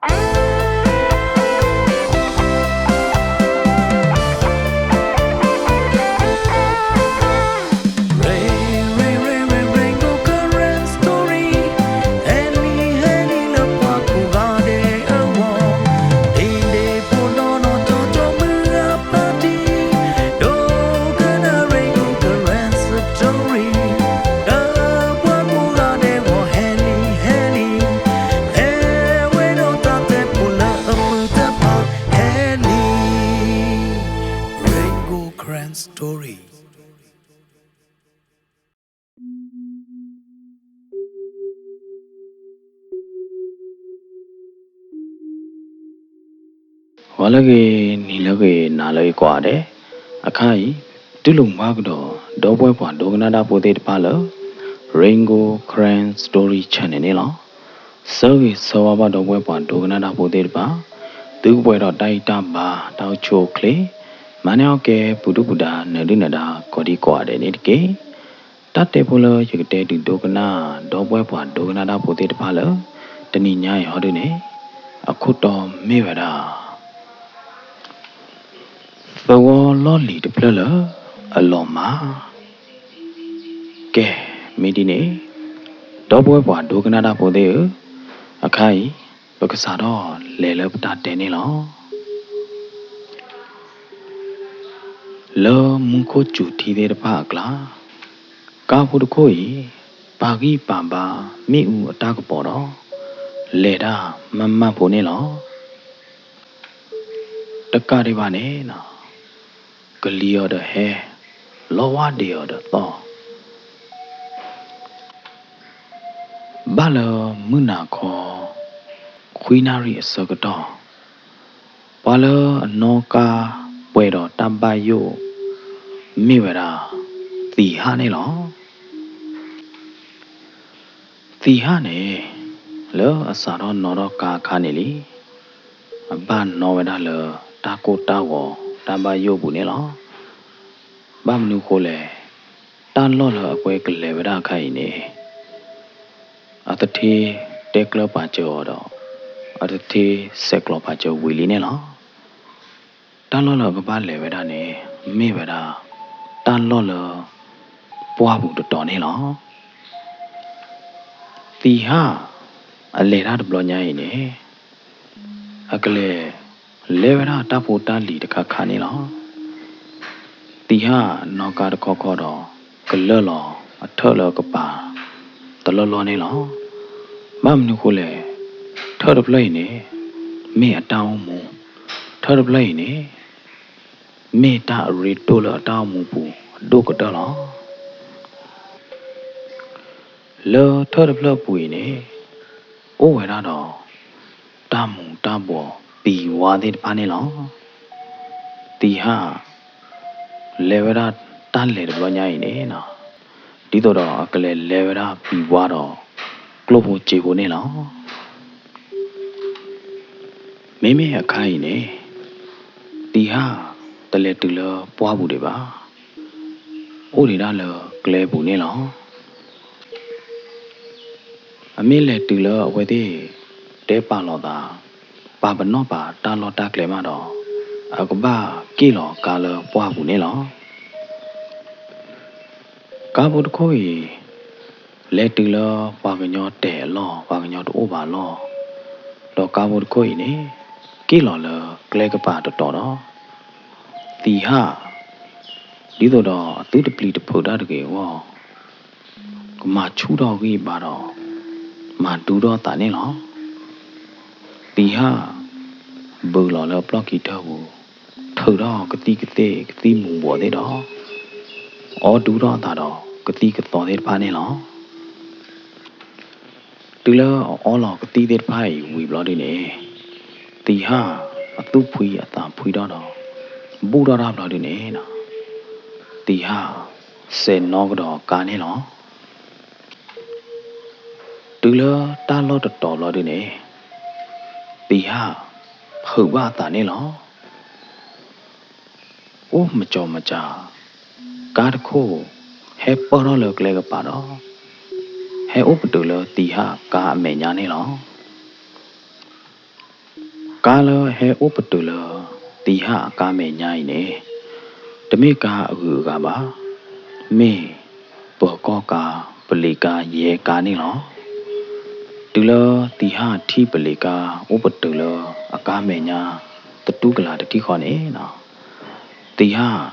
Rain, rain, rain, rain, rain, go current story. ဟဲလံ ဟဲလံ လၢပှၤကိးဂၤဒဲးအဂီၢ်, ဒ့ဒ့ဖိနီၢ်နီၢ် ကၠီကၠီမုၢ်ဂၤ party, ဒိကနၣ် rain, go current story. လၢပှၤကိးဂၤဒဲးအဂီၢ် ဟဲလံ ဟဲလံ, ဟဲဝဲဒီးတၢ်တဲဖိလၢအမုာ်တဖၣ် ဟဲလံ. Rain, go current story. ဂီၤလၢအဂ့ၤ, နံၤလၢအဂ့ၤ, နၤလၢအဂ့ၤကိးဂၤဒဲး, အခါအံၤ ပတူၢ်လိာ်မုာ်ကဒီး ဒီပုၢ်ဝဲၢ်ပှၤဒိကနၣ်တၢ်ဖိသ့ၣ်တဖၣ်လၢ Rain, go current story channel န့ၣ်လီၤ. ဆၢဂ့ၤဆၢဝါဘၣ် ဒီပုၢ်ဝဲၢ်ပှၤဒိကနၣ်တၢ်ဖိသ့ၣ်တဖၣ်, သုကပှဲၤဒီးတၢ်အံၣ်တၢ်ဘါ တၢ်အိၣ်ဆူၣ်အိၣ်ချ့, မၤန့ၢ်အီၣ်ကဲ ပူၤဒုၣ်ပူၤဒါ နၢၤဒုၣ်နၢၤဒါ ကိးဒံကိးဂၤဒဲးန့ၣ်တက့ၢ်. တၢ်တဲဖိလၢယကတဲဒုးဒိကနၣ် ဒီပုၢ်ဝဲၢ်ပှၤဒိကနၣ်တၢ်ဖိသ့ၣ်တဖၣ်လၢ တနံၤညါအံၤဟီဒုန့ၣ်, အခိၣ်တီမ့ၢ်ဝဲဒၣ် သဝီလီၢ်လံၤတဖျၢၣ်လၢအလီၤမၢ်. ကဲ, မ့ၢ်ဒ်န့ၣ်, ဒီပုၢ်ဝဲၢ်ပှၤဒိကနၣ်တၢ်ဖိသ့ၣ်ဧၢ, အခါအံၤ ပကစးထီၣ်လဲၤလၢပတၢ်တဲန့ၣ်လီၤ. လၢမူခိၣ်စူၤထံသ့ၣ်တဖၣ်အကျါ, ကါဖိတခိၣ်အံၤ ပာ်ဂံၢ်ပာ်ဘါမ့ၣ်အူအတၢ်ကပီၤဒီး လဲၤတၢ်မၢ်မၢ်ဖိန့ၣ်လီၤ. တကးဒံးဘၣ်န့ၣ်, ကလံၤအီၤဒီးဟဲ, လီဝါဒ့ၣ်အီၤဒီးသီၣ်. ဘၣ်လၢမုၢ်နၤခီ ခွံနၣ်ရံၣ်အဆၢကတီၢ်, ပှၤလၢအနီၣ်ကါပှဲၤဒီးတၢ်ဘၣ်ယိၣ် မ့ၢ်ဝဲဒၣ် သံၣ်ဟၣ်န့ၣ်လီၤ. သံၣ်ဟၣ်န့ၣ် လၢအစးထီၣ်နီၣ်ထီၣ်ကါအခါန့ၣ်လံ, အဘၣ်နီၣ်ဝဲဒၣ်လၢတၢ်ကိၢ်တၢ်ဂီၤ တၢ်ဘၣ်ယိၣ်အပူၤန့ၣ်လီၤ. ဘၣ်မနုၤဃိလဲၣ်, တၢ်လီၢ်လၢအကွဲကလဲၤဝဲဒၣ်အခါအံၤန့ၣ် အတထ့တဲကျၢၤပာ်စၢၤအီၤဒီး အတထ့ဆဲးကျိးပာ်စၢၤဝံၤလံန့ၣ်လီၤ. တၢ်လီၢ်လၢအကဘၣ်လဲၤဝဲဒၣ်န့ၣ် မ့ၢ်ဝဲဒၣ် တၢ်လီၢ်လၢပှၢ်ပူၤတတီၤန့ၣ်လီၤ. သံၣ်ဟၣ်အလဲၤတၢ်တဘျီညါအံၤန့ၣ် အကလဲၤလဲၤဝဲဒၣ်တၢ်ဖိတၢ်လံၤတခါခါန့ၣ်လီၤ. သံၣ်ဟၣ်နီၣ်ကါတခီခီဒီး ကလၢာ်လီၤအထၢၣ်လၢအကပၤတလီၢ်လီၢ်န့ၣ်လီၤ. ဘၣ်မနုၤဃိလဲၣ်, ထၢၣ်တဖျၢၣ်အံၤန့ၣ် မ့ၢ်အတၢ်အိၣ်မူ, ထၢၣ်တဖျၢၣ်အံၤန့ၣ် မ့ၢ်တၢ်အရ့ဒိၣ်လၢအတၢ်အိၣ်မူပူၤအဒိၣ်ကတၢၢ်လီၤ. လၢထၢၣ်တဖျၢၣ်အပူၤအံၤန့ၣ် အိၣ်ဝဲဒၣ်ဒီး တၢ်မူၤတၢ်ဘှီးပံၤဝါသ့ၣ်တဖၣ်န့ၣ်လီၤ. သံၣ်ဟၣ်လဲၤဝဲဒၣ်တၢ်လဲၤတဘျီညါအံၤန့ၣ် ဒ်သိးဒီးအကလဲၤလဲၤဝဲဒၣ်ပံၤဝါဒီးကျိၣ်ဖိစ့ဖိန့ၣ်လီၤ. မ့မ့ၢ်အခါအံၤန့ၣ် သံၣ်ဟၣ်တလဲၤတုၤလၢပှၢ်ပူၤဒံးဘၣ်. အိၣ်ဒံးဒၣ်လၢကျဲပူၤန့ၣ်လီၤ. အမ့ၢ်လဲၤတုၤလၢအဝဲသ့ၣ်တဲပာ်လီၤသး ပာ်ပနီၣ်ပာ်တၢ်လီၢ်တၢ်ကျဲမးဒီး အကဘၣ်က့ၣ်လီၤကါလၢပှၢ်ပူၤန့ၣ်လီၤ. ကါဖိတခိၣ်အံၤ လဲၤတုၤလၢပှၤကညီတဲာ်အလီၢ် ပှၤကညီတအိၣ်ဘၣ်အလီၢ်, ဒီးကါဖိတခိၣ်အံၤန့ၣ် က့ၣ်လီၤလၢကျဲကပၤတတီၤဒီး သံၣ်ဟၣ် ဒ်သိးဒီးအသုတပျံၤတဖုးတၢ်တဂ့ၤအဂီၢ် ကမၤဆူၣ်ထီၣ်ဂံၢ်ဘါဒီး မၤဒူထီၣ်သးန့ၣ်လီၤ. သံၣ်ဟၣ် ဘုးလီၤလၢပျီၢ်ခံထၢၣ်ပူၤ ထုးထီၣ်ကသံၣ်ကသ့ၣ်ကသံၣ်မူၤဘှီးသ့ၣ်ဒီး အီဒူထီၣ်အသးဒီးကသံၣ်ကသီသ့ၣ်တဖၣ်န့ၣ်လီၤ. တုၤလၢအအီလီၤကသံၣ်သ့ၣ်တဖၣ်အံၤဝံၤဘျီဒုန့ၣ် သံၣ်ဟၣ်အသူၣ်ဖှံအသးဖှံထီၣ်ဒီး ဘူၣ်ထီၣ်တၢ်ဘျီဒုန့ၣ် သံၣ်ဟၣ်စဲးနီၣ်ကဒီးကါန့ၣ်လီၤ. တုၤလၢတၢ်လီၢ်တတီၤဘျီဒုန့ၣ် သံၣ်ဟၣ်ဖုးဘၣ်အသးန့ၣ်လီၤ. အိၣ်မကၠီမကၠၢ ကါတခိၣ်ဟဲပၢၢ်ထီၣ်လၢကျဲကပၤဒီး ဟဲအိၣ်ပတုာ်လၢသံၣ်ဟၣ်ကါအမဲာ်ညါန့ၣ်လီၤ. ကါလၢဟဲအိၣ်ပတုာ်လၢ သံဟၣ်အကါမဲာ်ညါအံၤန့ၣ် တမ့ၢ်ကါအဂုၤအဂၤဘၣ်. မ့ၢ်ပၢၤကီၢ်ကါ, ပလံၤကါယဲကါန့ၣ်လီၤ. တုၤလၢသံဟၣ်ထံၣ်ပလံၤကါအိၣ်ပတုာ်လၢအကါမဲာ်ညါ သတူၢ်ကလာ်တထံၣ်ဃီန့ၣ်, သံဟၣ်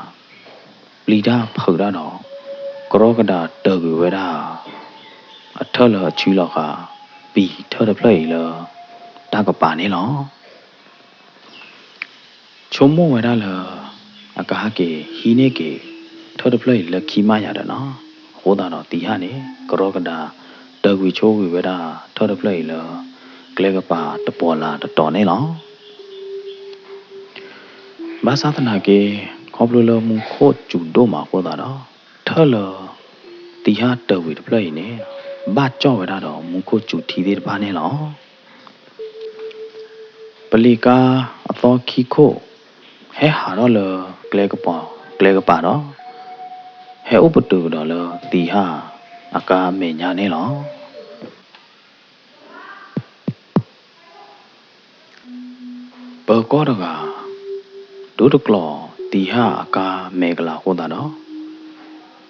ပျံၤတၢ်ဖုးတၢ်ဒီး ကရီကဒးတၢၤကွံာ်ဝဲဒၣ် အထၢၣ်လၢအဆူလီၤဃာ် ပံၤထၢၣ်တဖျၢၣ်အံၤလၢ တၢ်ကပၤန့ၣ်လီၤ. ဆိကမိၣ်ဝဲဒၣ်လၢ အကဟဲက့ၤဟံးန့ၢ်က့ၤ ထၢၣ်တဖျၢၣ်အံၤလၢခံမးယၤဒီးနီၤ. အဃိသတးဒီးသံဟၣ်န့ၣ် ကရီကဒးတၢၤကွံာ်ဆိကွံာ်ဝဲဒၣ် ထၢၣ်တဖျၢၣ်အံၤလၢ ကျဲကပၤတပီၤလၢ်တတီၤန့ၣ်လီၤ. ဘၣ်ဆၣ်သနာ်က့ ခီဖျိလၢမူခိၣ်စူၤဒိၣ်မးအဃိသတးဒီး ထၢၣ်လၢ သံဟၣ်တၢၤကွံာ်တဖျၢၣ်အံၤန့ၣ် ဘၣ်ကၠီၣ်ဝဲဒၣ်ဒီးမူခိၣ်စူၤထံသ့ၣ်တဖၣ်န့ၣ်လီၤ. ပလံၤကါအသီခံခိၣ် ဟဲဟးထီၣ်လၢကျဲကပၤ, ကျဲကပၤဒီး ဟဲအိၣ်ပတုာ်ကဒီးလၢသံဟၣ်အကါမဲာ်ညါန့ၣ်လီၤ. ပၢၤကီၢ်တဂၤ ဒိတကျိးသံဟၣ်အကါမဲာ်ကလၤအဃိသတး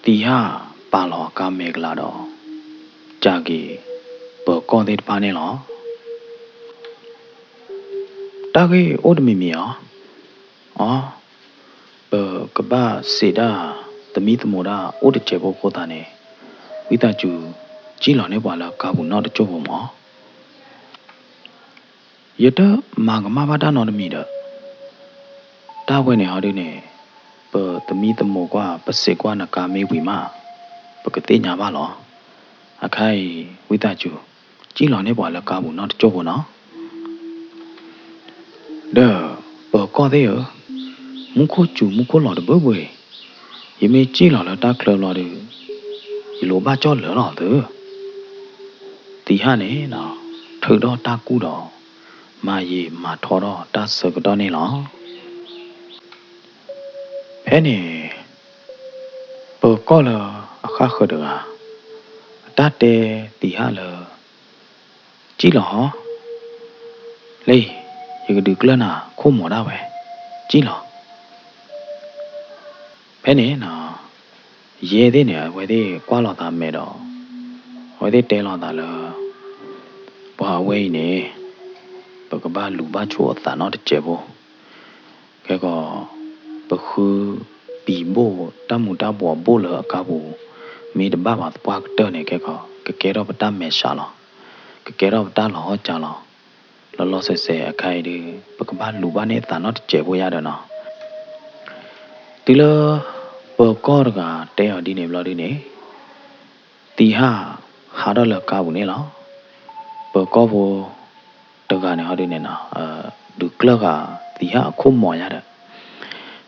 ဒီး သံဟၣ်ပာ်လီၤအကါမဲာ်ကလၤဒီး ကးက့ၤပၢၤကီၢ်သ့ၣ်တဖၣ်န့ၣ်လီၤ. တၢ်ဂ့ၢ်အိၣ်တမံၤမံၤဧါ. အီ, ပကဘၣ်စံးဒၣ် သမံသမိးဒၣ်အိၣ်တစဲးဖိအဃိသတးန့ၣ် ဝံသးစူၤ စံၣ်လီၤန့ၢ်ပှၤလၢကါပူၤနီတကၠိၢ်ဖိမၢ်. ယတမၤကမၣ်ဘၣ်တၢ်နီတမံၤဒီး တၢ်ဝဲန့ၣ်ဟီဒုန့ၣ် ပသမံသမိးကွၢ် ပစံးကွၢ်နကါမ့ၢ်ဝံၤမး ပကသ့ၣ်ညါဘၣ်လီၤ. အခါအံၤ ဝံသးစူၤ စံၣ်လီၤန့ၢ်ပှၤလၢကါပူၤနီတကၠိၢ်ဖိနီၤ. ဒီးပၢၤကီၢ်သ့ၣ်ဧၢ, မူခိၣ်စူၤမူခိၣ်လီၤတဘၢဘၢအံၤ, ယမ့ၢ်စံၣ်လီၤလၢတၢ်ချၢဘျီဒီး ယလိၣ်ဘၣ်ကၠီၣ်လၢာ်လီၤသု. သံဟၣ်န့ၣ် ထုးထီၣ်တၢ်ကူၣ်ဒီး မၤယံာ်မၤထီထီၣ်တၢ်ဆၢကတီၢ်န့ၣ်လီၤ. ဖဲန့ၣ် ပၢၤကီၢ်လၢအဃၣ်ဃၢၤတဂၤ အတၢ်တဲသံဟၣ်လၢ စံၣ်လီၤဟီ, လၢ ယကဒုးကျၢၢ်နၤခိၣ်မီၤဒၣ်ဝဲ, စံၣ်လီၤ. ဖဲန့ၣ် ယဲသ့ၣ်န့ၣ် အဝဲသ့ၣ်ကွၢ်လိာ်သးမဲာ်ဒီး အဝဲသ့ၣ်တဲလိာ်သးလၢ ပှၤအဝဲအံၤန့ၣ် ပကဘၣ်လူၤဘၣ်ဆိအသးနီတစဲးဖိ ခဲကီး ပဃုပံၤဘိၣ်တၢ်မူၤတၢ်ဘှီးဘိၣ်လၢအကါပူၤ မ့ၢ်တဘၣ်ပှၤသပှၢ်ကတၢၢ်န့ၣ် ခဲကီး ကကဲထီၣ်ပတၢ်မဲာ်ဆှးလီၤ. ကကဲထီၣ်ပတၢ်လီၤဟီၣ်ကၢလီၤ. လီၤလီၤဆဲးဆဲးအခါအံၤဒီး ပကဘၣ်လူၤဘၣ်န့ၢ်သးနီတစဲးဖိယါဒီးနီၤ. တုၤလၢပၢၤကီၢ်တဂၤတဲအီၤဒ်န့ၣ်ဘျီဒ်န့ၣ် သံဟၣ်ဟးထီၣ်လၢကါပူၤန့ၣ်လီၤ. ပၢၤကီၢ်ဖိတဂၤန့ၣ်ဟီဒုန့ၣ် ဒုးကျၢၢ်ဃာ်သံဟၣ်အခိၣ်မီၤယါဒီး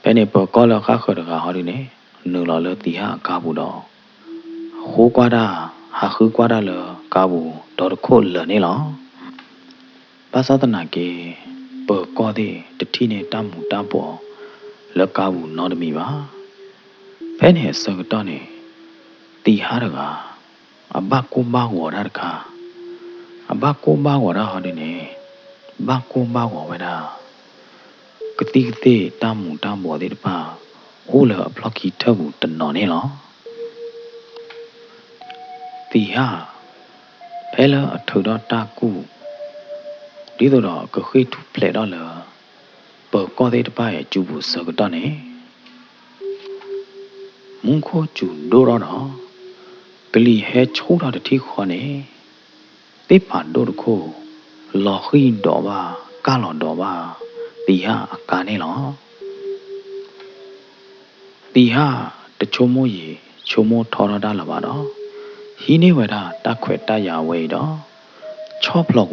ဖဲန့ၣ်ပၢၤကီၢ်လၢဃၣ်ဃၢၤတဂၤဟီဒုန့ၣ် နုာ်လီၤလၢသံဟၣ်အကါပူၤဒီး ဃိကွၢ်တၢ် ဟးဃုကွၢ်တၢ်လၢကါပူၤဒီတခိၣ်လၢာ်န့ၣ်လီၤ. ဘၣ်ဆၣ်သနာ်က့ ပၢၤကီၢ်သ့ၣ်တထံၣ်န့ၢ်တၢ်မူၤတၢ်ဘှီးလၢကါပူၤနီတမံၤဘၣ်. ဖဲန့ၣ်အဆၢကတီၢ်န့ၣ် သံဟၣ်တဂၤ အဘၣ်ကိၢ်ဘၣ်ဂီၤတၢ်တခါ, အဘၣ်ကိၢ်ဘၣ်ဂီၤတၢ်ဟီဒုန့ၣ် ဘၣ်ကိၢ်ဘၣ်ဂီၤဝဲဒၣ် ကသံၣ်ကသ့ၣ်တၢ်မူၤတၢ်ဘှီးသ့ၣ်တဖၣ် အိၣ်လၢအဖျီၣ်ခံထၢၣ်ပူၤတနီၤန့ၣ်လီၤ. သံဟၣ် ဖဲလၢအထုးထီၣ်တၢ်ကူၣ် ဒ်သိးဒီးကဃ့ၢ်ထူၣ်ဖျဲးထီၣ်လၢ ပၢၤကီၢ်သ့ၣ်တဖၣ်အံၤအစုပူၤဆၢကတီၢ်န့ၣ် မူခိၣ်စူၤဒိၣ်ထီၣ်ဒီး ကလံၤဟဲဆူၣ်ထီၣ်တထံၣ်ဃီန့ၣ် သ့ၣ်ဖးဒိၣ်တခိၣ် လီၤဃံၢ်ဒီးဘၣ် ကၢ်လီၤဒီးဘၣ် သံဟၣ်အကါန့ၣ်လီၤ. သံဟၣ်တဆိကမိၣ်ယံာ်ဆိကမိၣ်ထီထီၣ်တၢ်လၢၤဘၣ်ဒီး ဟံးန့ၢ်ဝဲဒၣ်တၢ်ခွဲးတၢ်ယာ်အဝဲအံၤဒီး ဆီၣ်ဖျိးကွံာ်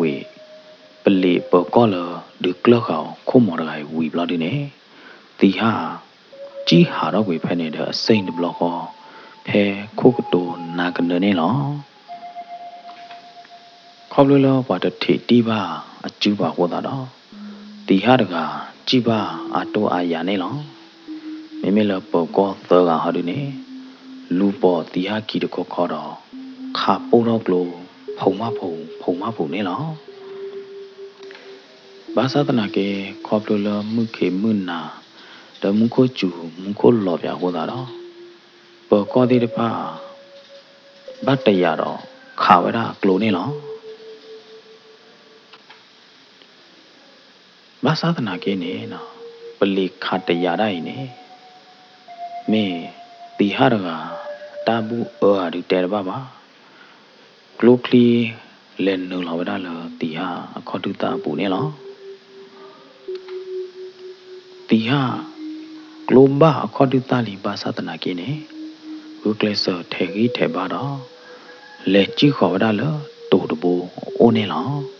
ပလံၤပၢၤကီၢ်လၢဒုးကျၢၢ်ဃာ်အီၤခိၣ်မီၤတဂၤအံၤဝံၤဘျီဒုန့ၣ် သံဟၣ် စံၣ်ဟးထီၣ်ကွံာ်ဖဲန့ၣ်ဒီးအစ့ၣ်တဘျီဃီ ဖဲခိၣ်ကတိၤနါကနၢန့ၣ်လီၤ. ခီဖျိလၢပှၤတထံးတံၢ်ဘၣ်အစုဘၣ်အဃိသတးဒီး သံဟၣ်တဂၤစံၣ်ဘၣ်အါတိၢ်အါယၤန့ၣ်လီၤ. မ့မ့ၢ်လၢပၢၤကီၢ်သၢဂၤဟီဒုန့ၣ် လူၤပိာ်သံဟၣ်ခံတခီခီဒီး ခးပိၢ်ထီၣ်ကျိ ဖုးမၣ်ဖုး ဖုးမၣ်ဖုးန့ၣ်လီၤ. ဘၣ်ဆၣ်သနာ်က့ ခီဖျိလၢမုၢ်ခ့မုၢ်နၤ ဒီးမူခိၣ်စူၤမူခိၣ်လီၤပၠးအဃိသတးဒီး ပၢၤကီၢ်သ့ၣ်တဖၣ် ဘၣ်တယာ်ဒီးခးဝဲဒၣ်ကျိန့ၣ်လီၤ. ဘၣ်ဆၣ်သနာ်က့န့ၣ် ပလံၤခးတယာ်ဒၣ်အံၤန့ၣ် မ့ၢ်သံဟၣ်တဂၤ တၢ်ဘူၣ်အၢအဒုးတဲတဘၣ်ဘၣ်. ကျိချံ လဲၤနုာ်လီၤဝဲဒၣ်လၢသံဟၣ်အခီၣ်ဒုၣ်သၣ်အပူၤန့ၣ်လီၤ. သံဟၣ် ကျိဘၣ်အခီၣ်ဒုၣ်သၣ်လံဘၣ်ဆၣ်သနာ်က့န့ၣ် ဂုာ်ကျဲးစၢးထဲးဂံၢ်ထဲးဘါဒီး လဲၤစံၣ်ဃီၤဝဲဒၣ်လၢတိၤတဘိအအိၣ်န့ၣ်လီၤ.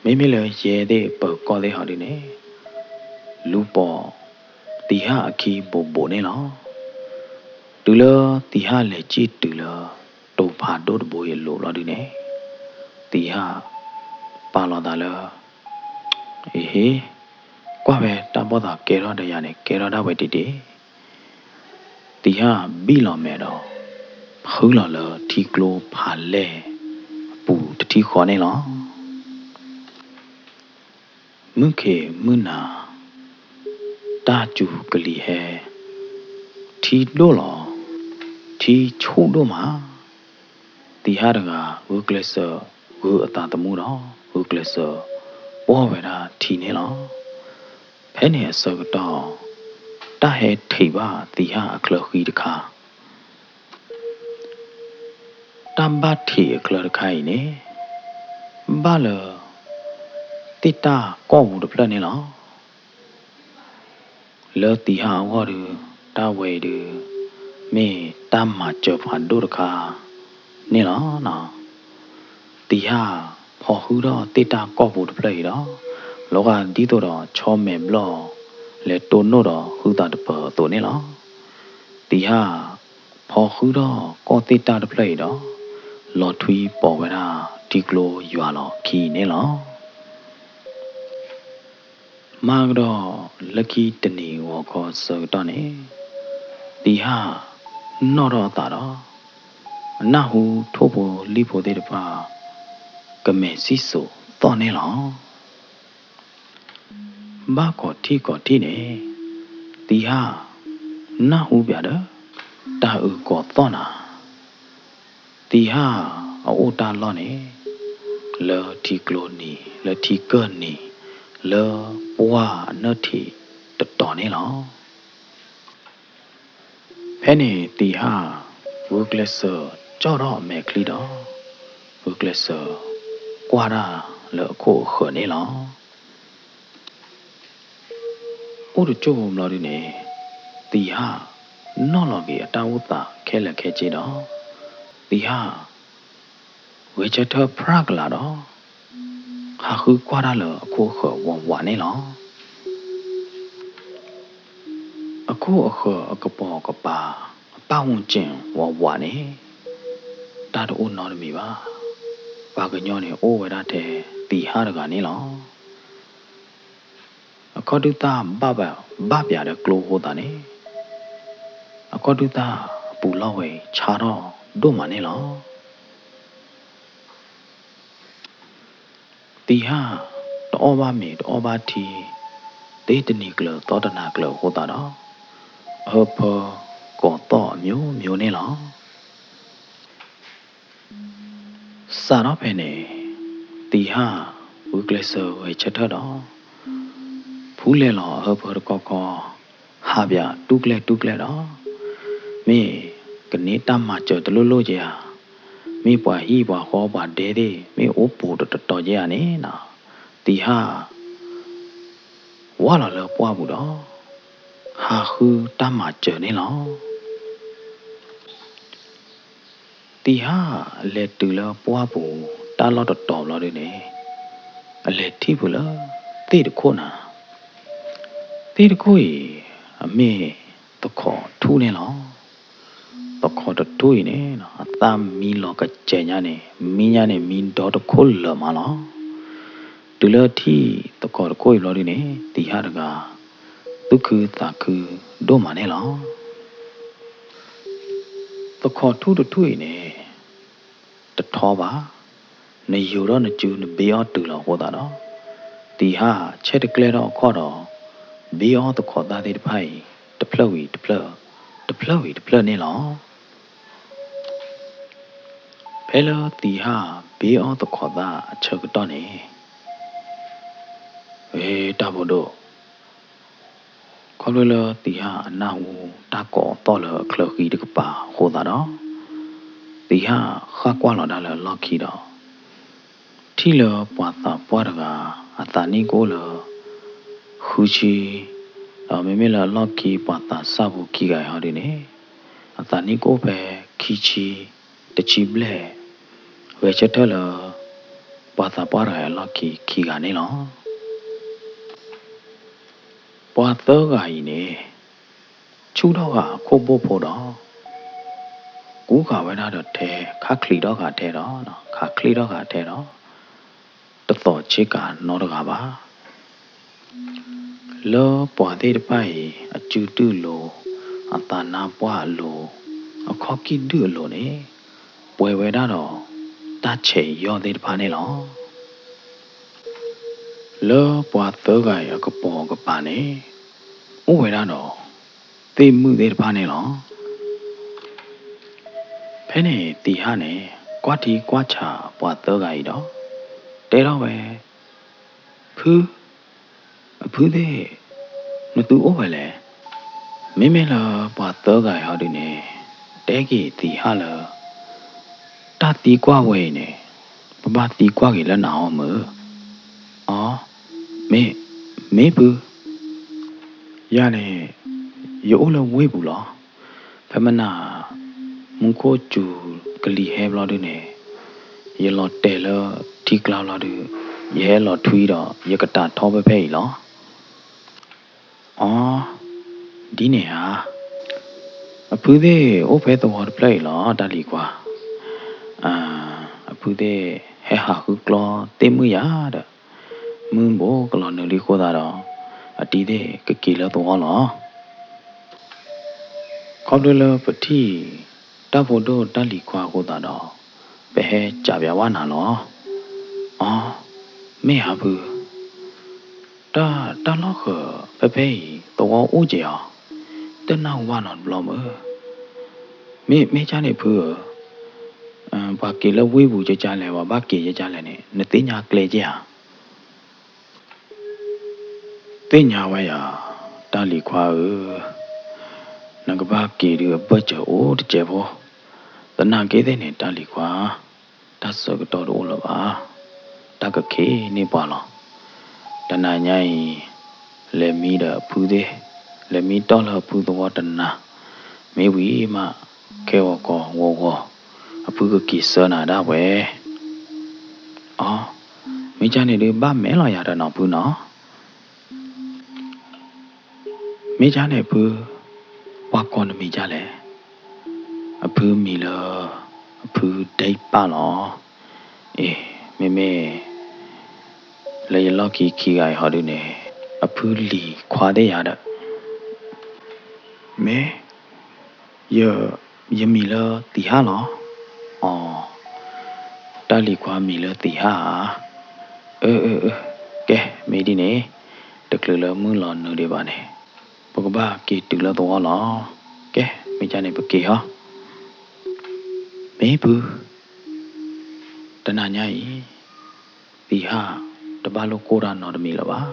မ့မ့ၢ်လၢယဲသ့ၣ်ပၢၤကီၢ်သ့ၣ်ဟီဒုန့ၣ် လူၤပိာ်သံဟၣ်အခံဘိးဘိးန့ၣ်လီၤ. တုၤလၢသံဟၣ်လဲၤစံၣ်တုၤလၢ တိၤဖးဒိၣ်တဘိအံၤအလိၤလီၤဒုန့ၣ် သံဟၣ်ပာ်လီၤသးလၢ အဟ့ ကွၢ်ဖဲတၢ်ဘီၣ်သးကဲထီၣ်ဒီးယၤန့ၣ် ကဲထီၣ်ဒၣ်ဝဲတ့ၢ်တ့ၢ် သံဟၣ်ဘံၣ်လီၤမဲာ်ဒီး ဖုလီၤလၢထံကျိဖးလဲၢ်အပူၤတထံၣ်ဃီန့ၣ်လီၤ. မုၢ်ခ့မုၢ်နၤ တၢ်စူၤကလံၤဟဲ ထံဒိၣ်လီၤ ထံဆူၣ်ဒိၣ်မး သံဟၣ်တဂၤ ဂုာ်ကျဲးစၢးဂုာ်အသးသမူဒီး ဂုာ်ကျဲးစၢးပှီၢ်ဝဲဒၣ်ထံန့ၣ်လီၤ. ဖဲန့ၣ်အဆၢကတီၢ် တၢ်ဟဲထံးဘၣ်သံဟၣ်အချၢဃံတခါ တၢ်ဘၣ်ထံးအချၢတခါအံၤန့ၣ် ဘၣ်လၢ သ့ၣ်တၢ်ကီၢ်ပူၤတဖျၢၣ်န့ၣ်လီၤ. လၢသံဟၣ်အဂီၢ်ဒီး တၢ်ဝဲအံၤဒီး မ့ၢ်တၢ်မၤစၢၤဖးဒိၣ်တခါန့ၣ်လီၤ. သံဟၣ်ဖီဃုထီၣ်သ့ၣ်တၢ်ကီၢ်ပူၤတဖျၢၣ်အံၤဒီး လီၤဂာ်ဒ်သိးဒီးဆီမဲာ်ဘျီၣ် လဲၤတိၢ်နိၣ်ဒီးဟုသးတပၢၤအသိးန့ၣ်လီၤ. သံဟၣ်ဖီဃုထီၣ်ကီၢ်သ့ၣ်တၢ်တဖျၢၣ်အံၤဒီး လီၤထွံပိာ်ဝဲဒၣ်ထံကျိယွၤလီၤခံန့ၣ်လီၤ. မၤကဒီး လၢခံတနံၤဂီၤခီဆၢကတီၢ်န့ၣ် သံဟၣ်နီၣ်ထီၣ်အသးဒီး အနၢ်ဟူထိၣ်ဖိလံၣ်ဖိသ့ၣ်တဖၣ် ကမဲာ်စံၣ်စိးသီၣ်န့ၣ်လီၤ. ဘၣ်ကိးထံၣ်ကိးထံၣ်န့ၣ် သံဟၣ်နၢ်ဟူပၠးဒီး တၢ်အုၣ်ကီၤသီၣ်နၤ သံဟၣ်အအိၣ်တၢ်လီၢ်န့ၣ် လၢထံကျိနံၤ လၢထံကၢၢ်နံၤ လၢပှၢ်နၢၣ်ထံးတတီၤန့ၣ်လီၤ. ဖဲန့ၣ်သံဟၣ် ဂုာ်ကျဲးစၢးကၠီၣ်ထီၣ်အမဲာ်ချံဒီး ဂုာ်ကျဲးစၢးကွၢ်တၢ်လၢအခိၣ်အဃၢၤန့ၣ်လီၤ. အိၣ်တကၠိၢ်ဖိဘျီဒုန့ၣ် သံဟၣ်နီၣ်လီၤက့ၤအတၢ်အိၣ်သးခဲလၢာ်ခဲဆ့ဒီး သံဟၣ် ဂဲၤဆၢထၢၣ်ဖြၣ်ကလာ်ဒီး ဟးဃုကွၢ်တၢ်လၢအခိၣ်အဃၢၤဝးဝးန့ၣ်လီၤ. အခိၣ်အဃၢၤအကပိာ်ကပၤ အပၣ်ဝူၣ်စ့ၣ်ဝးဝးန့ၣ် တၢ်တအိၣ်နီတမံၤဘၣ်. ပှၤကညီန့ၣ်အိၣ်ဝဲဒၣ်ထဲသံဟၣ်တဂၤန့ၣ်လီၤ. အခီၣ်ဒုၣ်သၣ်ဘၣ်ပၠးဒီးကျိအဃိသတးန့ၣ် အခီၣ်ဒုၣ်သၣ်အပူၤလီၢ်ဝဲဆါထီၣ်ဒိၣ်မးန့ၣ်လီၤ. သံဟၣ် တအီၣ်ဘၣ်မ့ၤတအီၣ်ဘၣ်ထံ သ့တနံၤကျၢၤသီတနၤကျၢၤအဃိသတးဒီး အဟၢဖၢကိးသီၣ်အမျိုးမျိုးန့ၣ်လီၤ. စးထီၣ်ဖဲန့ၣ် သံဟၣ်ဂုာ်ကျဲးစၢးဂဲၤဆၢထၢၣ်ဒီး ဖူလဲၤလီၤအဟၢဖၢတခီခီ ဟးပၠးတူၢ်ကျဲတူၢ်ကျဲဒီး မ့ၢ်ကန့ၢ်တၢ်မၤစၢၤတလိၣ်လိၣ်က့ဧါ, မ့ၢ်ပှၤဟံၣ်ပှၤဃီပှၤဒဲသ့ၣ် မ့ၢ်အိၣ်ပိာ်တတီၤက့ဧါန့ၣ် သံဟၣ် ဝၢ်လီၤလၢပှၢ်ပူၤဒီး ဟးဃုတၢ်မၤစၢၤန့ၣ်လီၤ. သံဟၣ်လဲၤတုၤလၢပှၢ်ပူၤတၢ်လီၢ်တတီၤဘျီဒုန့ၣ် အလဲၤထံၣ်ဖုးလၢသ့ၣ်တခိၣ်နၤ, သ့ၣ်တခိၣ်အံၤ အမ့ၢ်သခီးထူၣ်န့ၣ်လီၤ. သခီးတထူၣ်အံၤန့ၣ် အသၣ်မံလီၤကစဲၤညါန့ၣ် မံညါန့ၣ် မံဒီတခိၣ်လၢာ်မးလီၤ. တုၤလၢထံၣ်သခီးတခိၣ်အံၤဘျီဒုန့ၣ် သံဟၣ်တဂၤ သူၣ်ခုသးခုဒိၣ်မးန့ၣ်လီၤ. သခီးထူၣ်တထူၣ်အံၤန့ၣ် တထီဘၣ်, နယိၤထီၣ်နစုနဘ့အီၣ်တုၤလီၤအဃိသတးဒီး, သံးဟၣ်ဆဲးတကျဲထီၣ်အခီၣ်ဒီး ဘ့အီၣ်သခီးသၣ်သ့ၣ်တဖၣ်အံၤ တဖျၢၣ်ဝံၤတဖျၢၣ်, တဖျၢၣ်ဝံၤတဖျၢၣ်န့ၣ်လီၤ. ဖဲလၢသံးဟၣ်ဘ့အီၣ်သခီးသၣ်အဆၢကတီၢ်န့ၣ်, ဝဲတၢ်ဖိဒိၣ်, ခီဖျိလၢသံးဟၣ်အနၢ်ဟူတၢ်ကိးသီၣ်လၢအချၢဃံတကပၤအဃိသတးဒီး, သံးဟၣ်ဃၣ်ကွၢ်လီၤတၢ်လၢအလီၢ်ခံဒီး, ထံၣ်လၢပှၤသးပှၢ်တဂၤ အသးနံၣ်ကအိၣ်လၢ ဃုဆံ, ဒီးမ့မ့ၢ်လၢအလီၢ်ခံပှၤသးစၢ်ဖိခံဂၤအံၤဟီဒုန့ၣ်, အသးနံၣ်ကအိၣ်ဖဲခံဆံ, တဆံဘျဲၣ်, ဂဲၤဆၢထၢၣ်လၢ ပှၤသးပှၢ်တဂၤအံၤအလီၢ်ခံခံဂၤန့ၣ်လီၤ. ပှၤသၢဂၤအံၤန့ၣ် ဆူၣ်ထီၣ်ဃာ်အခိၣ်ဘိၣ်ဖိဒီး ကူဃာ်ဝဲဒၣ်ဒီးထဲ, ခးချံးထီၣ်ဃာ်ထဲဒီး ခးချံးထီၣ်ဃာ်ထဲဒီး တသီးဆ့ကၤနီတဂၤဘၣ်. လၢပှၤသ့ၣ်တဖၣ်အံၤ အစုဒုၣ်အလိၤ, အသးနါပှၢ်အလိၤ, အခီၣ်ကံၢ်ဒုၣ်အလိၤန့ၣ် ပှဲၤဝဲဒၣ်ဒီး တၢ်ဆဲးယီၢ်သ့ၣ်တဖၣ်န့ၣ်လီၤ. လၢပှၤသၢဂၤအံၤအကပိာ်ကပၤန့ၣ် အိၣ်ဝဲဒၣ်ဒီး သ့ၣ်မုၣ်သ့ၣ်တဖၣ်န့ၣ်လီၤ. ဖဲန့ၣ်သံးဟၣ်န့ၣ် ကွၢ်ထံကွၢ်ဆးပှၤသၢဂၤအံၤဒီး တဲထီၣ်ဝဲ, ဖု, အဖုသ့ၣ်, နသုအိၣ်ဖဲလဲၣ်. မ့မ့ၢ်လၢပှၤသၢဂၤအံၤဟီဒုန့ၣ် တဲက့ၤသံးဟၣ်လၢ တၢ်သံကွၢ်ဝဲအံၤန့ၣ် ပဘၣ်သံကွၢ်က့ၤလၢနၤအီၤမုၢ်. အီ, မ့ၢ်, မ့ၢ်ဖု ယၤန့ၣ် ယအိၣ်လၢဝ့ၢ်ပူၤလီၤ. ဖဲမနၤ မူခိၣ်စူၤကလံၤဟဲဘျီဒုန့ၣ် ယလီၤတဲာ်လၢထံကျါဘျီဒု ယဟဲလီၤထွံဒီး ယကတၢ်ထီဖဲဖဲအံၤလီၤ. အီ, ဒ်န့ၣ်ဧါ. အဖုသ့ၣ်အိၣ်ဖဲသဝီတဖျၢၣ်အံၤလီၤ တၢ်လံၤခွါ. အဖုသ့ၣ်ဟဲဟးဃုကျီသ့ၣ်မုၣ်ယၤဒီး မုၢ်ဘိးကလီၤနုာ်လံအဃိသတးဒီး အတံၤသ့ၣ်ကက့ၤလၢသဝီလီၤ. ခီဖျိလၢပထံၣ် တၢ်ဖိဒိၣ်တၢ်လံၤခွါအဃိသတးဒီး ပဟဲစံးပၠးဝဲနၤလီၤ. အီ, မ့ၢ်ဧါဖု, တၢ်, တၢ်လီၢ်ဃၢၤဖဲဖဲအံၤ သဝီအိၣ်ကဲၤအီၤ, တနၢ်ဟူဘၣ်နီတဘျီမုၢ်. မ့ၢ်, မ့ၢ်ကၢ်န့ၣ်ဖုဧၢ, ပှၤက့ၤလၢဝ့ၢ်ပူၤကကၢ်လဲၣ် ပှၤဘၣ်က့ၤကကၢ်လဲၣ်န့ၣ် နသ့ၣ်ညါကျဲကဲဧါ. သ့ၣ်ညါဝဲယၤ, တၢ်လံၤခွါဧၢ, နကဘၣ်က့ၤဒုးအဘၢၣ်စၢၤအိၣ်တစဲးဖိ, သနာ်က့သ့ၣ်န့ၣ် တၢ်လံၤခွါ, တၢ်ဆၢကတီၢ်တအိၣ်လၢၤဘၣ်, တၢ်ကခ့န့ၢ်ပှၤလီၤ. တနၤညါအံၤ လဲၤမံဒီးအဖုသ့ၣ်, လဲၤမံတီၢ်လၢအဖုသဝီတနၤ, မ့ၢ်ဝံၤမး ခဲဂီၤကီၤဂီၤဂီၤ အဖုကက့ၤဆှၢနၤဒၣ်ဝဲ. အီ, မ့ၢ်ကၢ်န့ၣ်ဒုးဘၣ်မဲာ်လီၤယၤဒီးနီၤဖုနီၤ. မ့ၢ်ကၢ်န့ၣ်ဖု, ပှၤကိးနမံၤကၢ်လဲၣ်. အဖုမံၤလၢ အဖုဒဲပၢ်လီၤ. အ့, မ့မ့ၢ် လၢယလီၢ်ခံခံဂၤအံၤဟီဒုန့ၣ် အဖုလံၤခွါသ့ၣ်ယၤဒီး မ့ၢ် ယ, ယမံၤလၢသံးဟၣ်လီၤ. အီ, တၢ်လံၤခွါမံၤလၢသံးဟၣ်ဧါ. အၢ, အၢ, အၢ, ကဲ, မ့ၢ်ဒ်န့ၣ် တချုးလၢမုၢ်လီၤနုာ်ဒံးဘၣ်န့ၣ် ပကဘၣ်က့ၤတုၤလၢသဝီလီၤ. ကဲ, မ့ၢ်ကၢ်န့ၣ်ပက့ၤဟီ. မ့ၢ်ဖု တနၤညါအံၤ သံးဟၣ်တဘၣ်လိၣ်ကိၢ်တၢ်နီတမံၤလၢၤဘၣ်.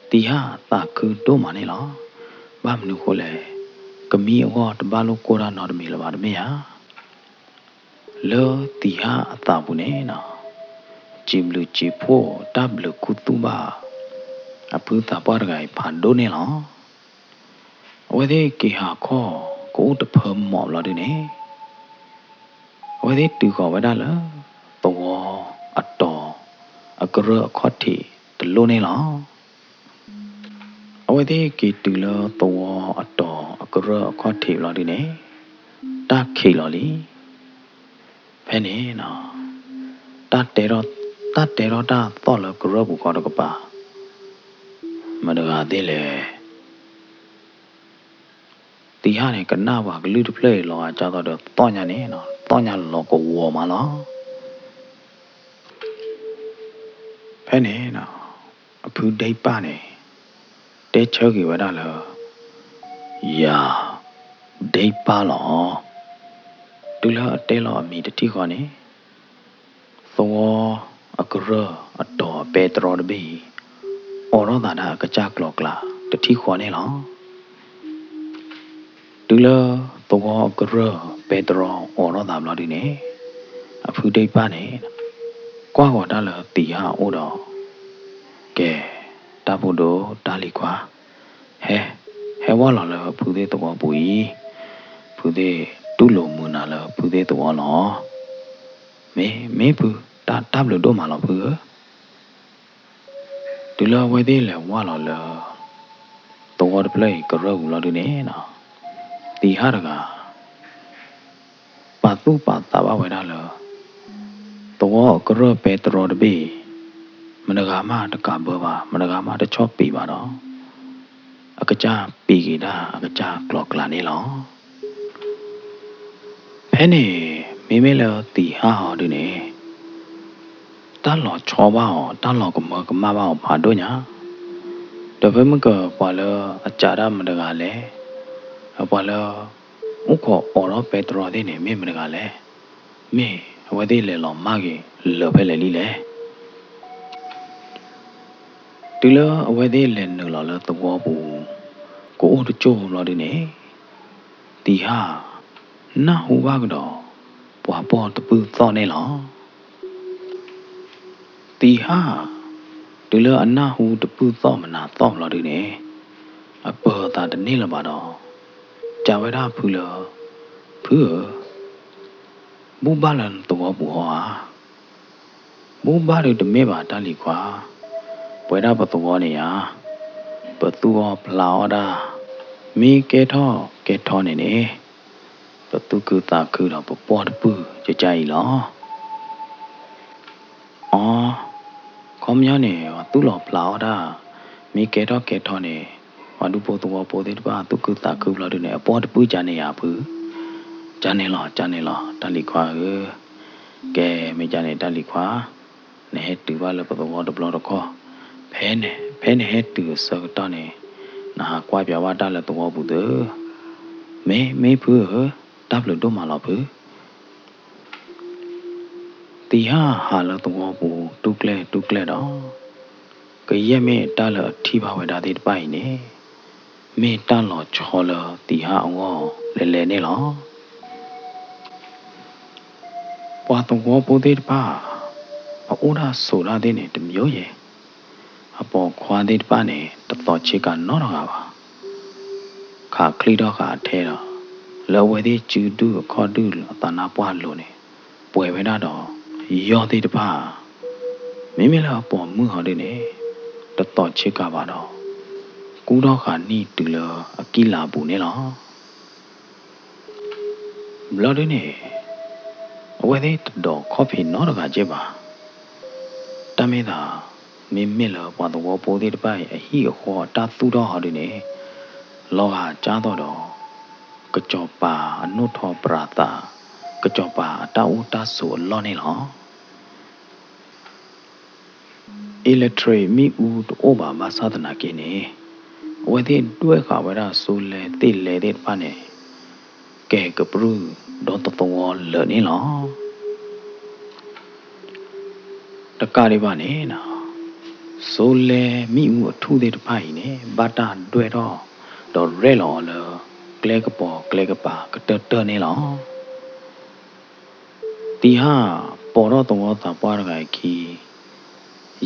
သံးဟၣ်သးခုဒိၣ်မးန့ၣ်လီၤ. ဘၣ်မနုၤဃိလဲၣ်, ကမံအဂီၢ်တဘၣ်လိၣ်ကိၢ်တၢ်နီတမံၤလၢၤဘၣ်တမ့ၢ်ဧါ. လၢသံးဟၣ်အသးပူၤန့ၣ်နီၤ, စံးဘျုးစံးဖှိၣ်တၢ်ဘျုးခူသူၣ်ဘၣ် အဖုသးပှၢ်တဂၤအံၤဖးဒိၣ်န့ၣ်လီၤ. အဝဲသ့ၣ်က့ၤဟးခီၣ်ကအိၣ်တဖၢမီၣ်ဘျီဒုန့ၣ် အဝဲသ့ၣ်တုၤဃီၤဝဲဒၣ်လၢ သဝီအတီၤအကရၢၢ်အခီၣ်ထံးတလိၣ်န့ၣ်လီၤ. အဝဲသ့ၣ်က့ၤတုၤလၢသဝီအတီၤအကရၢၢ်အခီၣ်ထံးဘျီဒုန့ၣ် တၢ်ခံးလီၤလံ. ဖဲန့ၣ်နီၤ, တၢ်တဲထီၣ်, တၢ်တဲထီၣ်တၢ်သီၣ်လၢကရၢၢ်ပူၤဃီတကပၤ, မတၤတဂၤသ့ၣ်လဲၣ်. သံးဟၣ်န့ၣ် ကနၣ်ပှၤကလုၢ်တဖျၢၣ်အံၤလီၤဂာ်ကၢ်သီဒီးသီၣ်ညါန့ၣ်နီၤ, သီၣ်ညါလီၤကဝီၤမးလီၤ. ဖဲန့ၣ် အဖုဒိၣ်ပၢ်န့ၣ် တဲဆၢက့ၤဝဲဒၣ်လၢ ယၤ ဒိၣ်ပၢ်လီၤ. တုၤလၢအတဲလီၤအမံၤတထံၣ်ဃီန့ၣ် သဝီအကရၢၢ်အတီၤပဲတြီတဘ့ၣ်အံၤ အိးထီၣ်သးဒၣ်အကစၢ်ကျီၤကျါတထံၣ်ဃီန့ၣ်လီၤ. တုၤလၢသဝီအကရၢၢ်ပဲတြီအိးထီၣ်သးဘျီဒုန့ၣ် အဖုဒိၣ်ပၢ်န့ၣ် ကွၢ်ဃီၤတၢ်လၢသံၣ်ဟၣ်အအိၣ်ဒီး ကဲ, တၢ်ဖိဒိၣ်တၢ်လံၤခွါ, ဟဲ, ဟဲဝဲလီၤလၢဖုသ့ၣ်သဝီပူၤအံၤ, ဖုသ့ၣ်တူၢ်လိာ်မုာ်နၤလၢဖုသ့ၣ်သဝီလီၤ. မ့ၢ်, မ့ၢ်ဖု, တၢ်, တၢ်ဘျုးဒိၣ်မးလီၤဖုဧၢ. တုၤလၢအဝဲသ့ၣ်လဲၤဝဲလီၤလၢ သဝီတဖျၢၣ်အံၤကရၢၢ်ပူၤလီၤဒုန့ၣ် သံၣ်ဟၣ်တဂၤ ပာ်သူၣ်ပာ်သးဘၣ်ဝဲဒၣ်လၢ သဝီအကရၢၢ်ပဲတြီတဘ့ၣ်အံၤ မတဂၤမးတကးဘၢဘၣ်, မတဂၤမးတဆီၣ်ပံးဘၣ်ဒီး အကစၢ်ပံးက့ၤဒၣ်အကစၢ်ကျီၤကျါန့ၣ်လီၤ. ဖဲန့ၣ် မ့မ့ၢ်လၢသံၣ်ဟၣ်အီၤဒုန့ၣ် တၢ်လီၤဆီဘၣ်အီၤ, တၢ်လီၤကမၢကမၣ်ဘၣ်အီၤဖးဒိၣ်ညါ, ဒီးဖဲမုၢ်ကပှၤလၢအစးဒၣ်မတဂၤလဲၣ်, ပှၤလၢ အိၣ်ခိးအိးထီၣ်ပဲတြီသ့ၣ်န့ၣ် မ့ၢ်မတဂၤလဲၣ်, မ့ၢ်အဝဲသ့ၣ်လဲၤလီၤမၢ်က့ၤလၢာ်ဖဲလဲၣ်လံလဲၣ်. တုၤလၢအဝဲသ့ၣ်လဲၤနုာ်လီၤလၢသဝီပူၤ ကအိၣ်တစိၢ်ဖိဘျီဒုန့ၣ် သံၣ်ဟၣ် နၢ်ဟူဘၣ်ကဒီး ပှၤပီၢ်တပုၢ်သီၣ်န့ၣ်လီၤ. သံၣ်ဟၣ် တုၤလၢအနၢ်ဟူတပုၢ်သီၣ်မနၤသီၣ်ဘျီဒုန့ၣ် အပၢၤအသးတန့ၢ်လၢၤဘၣ်ဒီး စံးဝဲဒၣ်ဖုလၢ ဖုဧၢ, ဘူၣ်ဘၣ်လၢနသဝီပူၤဟီဧါ. ဘူၣ်ဘၣ်ဒုတမ့ၢ်ဘၣ်တၢ်လံၤခွါ, ပဝဲဒၣ်ပသဝီန့ၣ်ဧါ, ပသူၣ်အီၣ်ဖျးအီၣ်ဒၣ် မ့ၢ်ကဲထီၣ်ကဲထီန့ၣ်န့ၣ် ပသူၣ်ခုသးခုဒီးပပီၢ်တပုၢ်ကကါအံၤလီၤ. အီ, ခီပညီန့ၣ် ပှၤသူၣ်လီၤဖျးအီၣ်တၢ် မ့ၢ်ကဲထီၣ်ကဲထီန့ၣ် ပှၤဒူဖိသဝီဖိသ့ၣ်တဖၣ်သူၣ်ခုသးခုဘျီဒုန့ၣ် အပီၢ်တပုၢ်ကန့ၣ်ဧါဖု, ကန့ၣ်လီၤ ကန့ၣ်လီၤ တၢ်လံၤခွါဧၢ, ကဲ မ့ၢ်ကန့ၣ်တၢ်လံၤခွါ, နဟဲတုၤဘၣ်လၢပသဝီတဘျီတခီၣ်, ဖဲနဟဲတုၤအဆၢကတီၢ်န့ၣ် နဟးကွၢ်ပၠးဘၣ်တၢ်လၢသဝီပူၤသု, မ့ၢ် မ့ၢ်ဖုဧၢ, တၢ်ဘျုးဒိၣ်မးလီၤဖု. သံၣ်ဟၣ်ဟးလၢသဝီပူၤတူၢ်ကျဲၣ်တူၢ်ကျဲၣ်ဒီး ကယဲၢ်မ့ၢ်တၢ်လၢအထံၣ်ဘၣ်ဝဲဒၣ်သ့ၣ်တဖၣ်အံၤန့ၣ် မ့ၢ်တၢ်လီၤဆီလၢသံၣ်ဟၣ်အဂီၢ်လဲၤလဲၤန့ၣ်လီၤ. ပှၤသဝီဖိသ့ၣ်တဖၣ် အအိၣ်ဒၣ်ဆိးဒၣ်သ့ၣ်န့ၣ်တမံၤယဲၢ်, အပိာ်ခွါသ့ၣ်တဖၣ်န့ၣ် တသီးဆ့ကၤနီတဂၤဘၣ်. ခးချံထီၣ်ဃာ်အထဲဒီး လၢအဝဲသ့ၣ်စုဒုၣ်အခီၣ်ဒုၣ်အသးနါပှၢ်အလိၤန့ၣ် ပှဲၤဝဲဒၣ်ဒီး ယီၢ်သ့ၣ်တဖၣ် မ့မ့ၢ်လၢအပိာ်မုၣ်ဟီဒုန့ၣ် တသီးဆ့ကၤဘၣ်ဒီး ကူထီၣ်ဃာ်နံၣ်တုၤလၢအကံၢ်လၤပူၤန့ၣ်လီၤ. ဘျီဒုန့ၣ် အဝဲသ့ၣ်တဒိးခီၣ်ဖံးနီတဂၤက့ဘၣ်. တၢ်မ့ၢ်သး မ့မ့ၢ်လၢပှၤသဝီဖိသ့ၣ်တဖၣ်အံၤ အဟံၣ်အဃီအတၢ်သူၣ်ထီၣ်ဟီဒုန့ၣ် လီၤဂာ်ကၢ်သိးဒီး ကစီၤပၤအနိၣ်ထီၣ်ပြးသး, ကစီၤပၤအတၢ်အိၣ်တၢ်ဆိးအလီၢ်န့ၣ်လီၤ. electric မ့ၣ်အူတအိၣ်ဘၣ်ဘၣ်ဆၣ်သနာ်က့န့ၣ် အဝဲသ့ၣ်ဒွဲၣ်ဃာ်ဝဲဒၣ် solar သ့ၣ်လဲသ့ၣ်တဖၣ်န့ၣ် ကဲၤကပြုၢ်ဒီတသဝီလၢာ်န့ၣ်လီၤ. တကးဒံးဘၣ်န့ၣ် solar မ့ၣ်အူအထူၣ်သ့ၣ်တဖၣ်အံၤန့ၣ် ဘၣ်တၢ်ဒွဲၣ်ထီၣ်ဒီးရဲၣ်လီၤအီၤလၢ ကျဲကပီၤကျဲကပၤကတၢၢ်တၢၢ်န့ၣ်လီၤ. သံၣ်ဟၣ်ပိာ်ထီၣ်သဝီသးပှၢ်တဂၤအခံ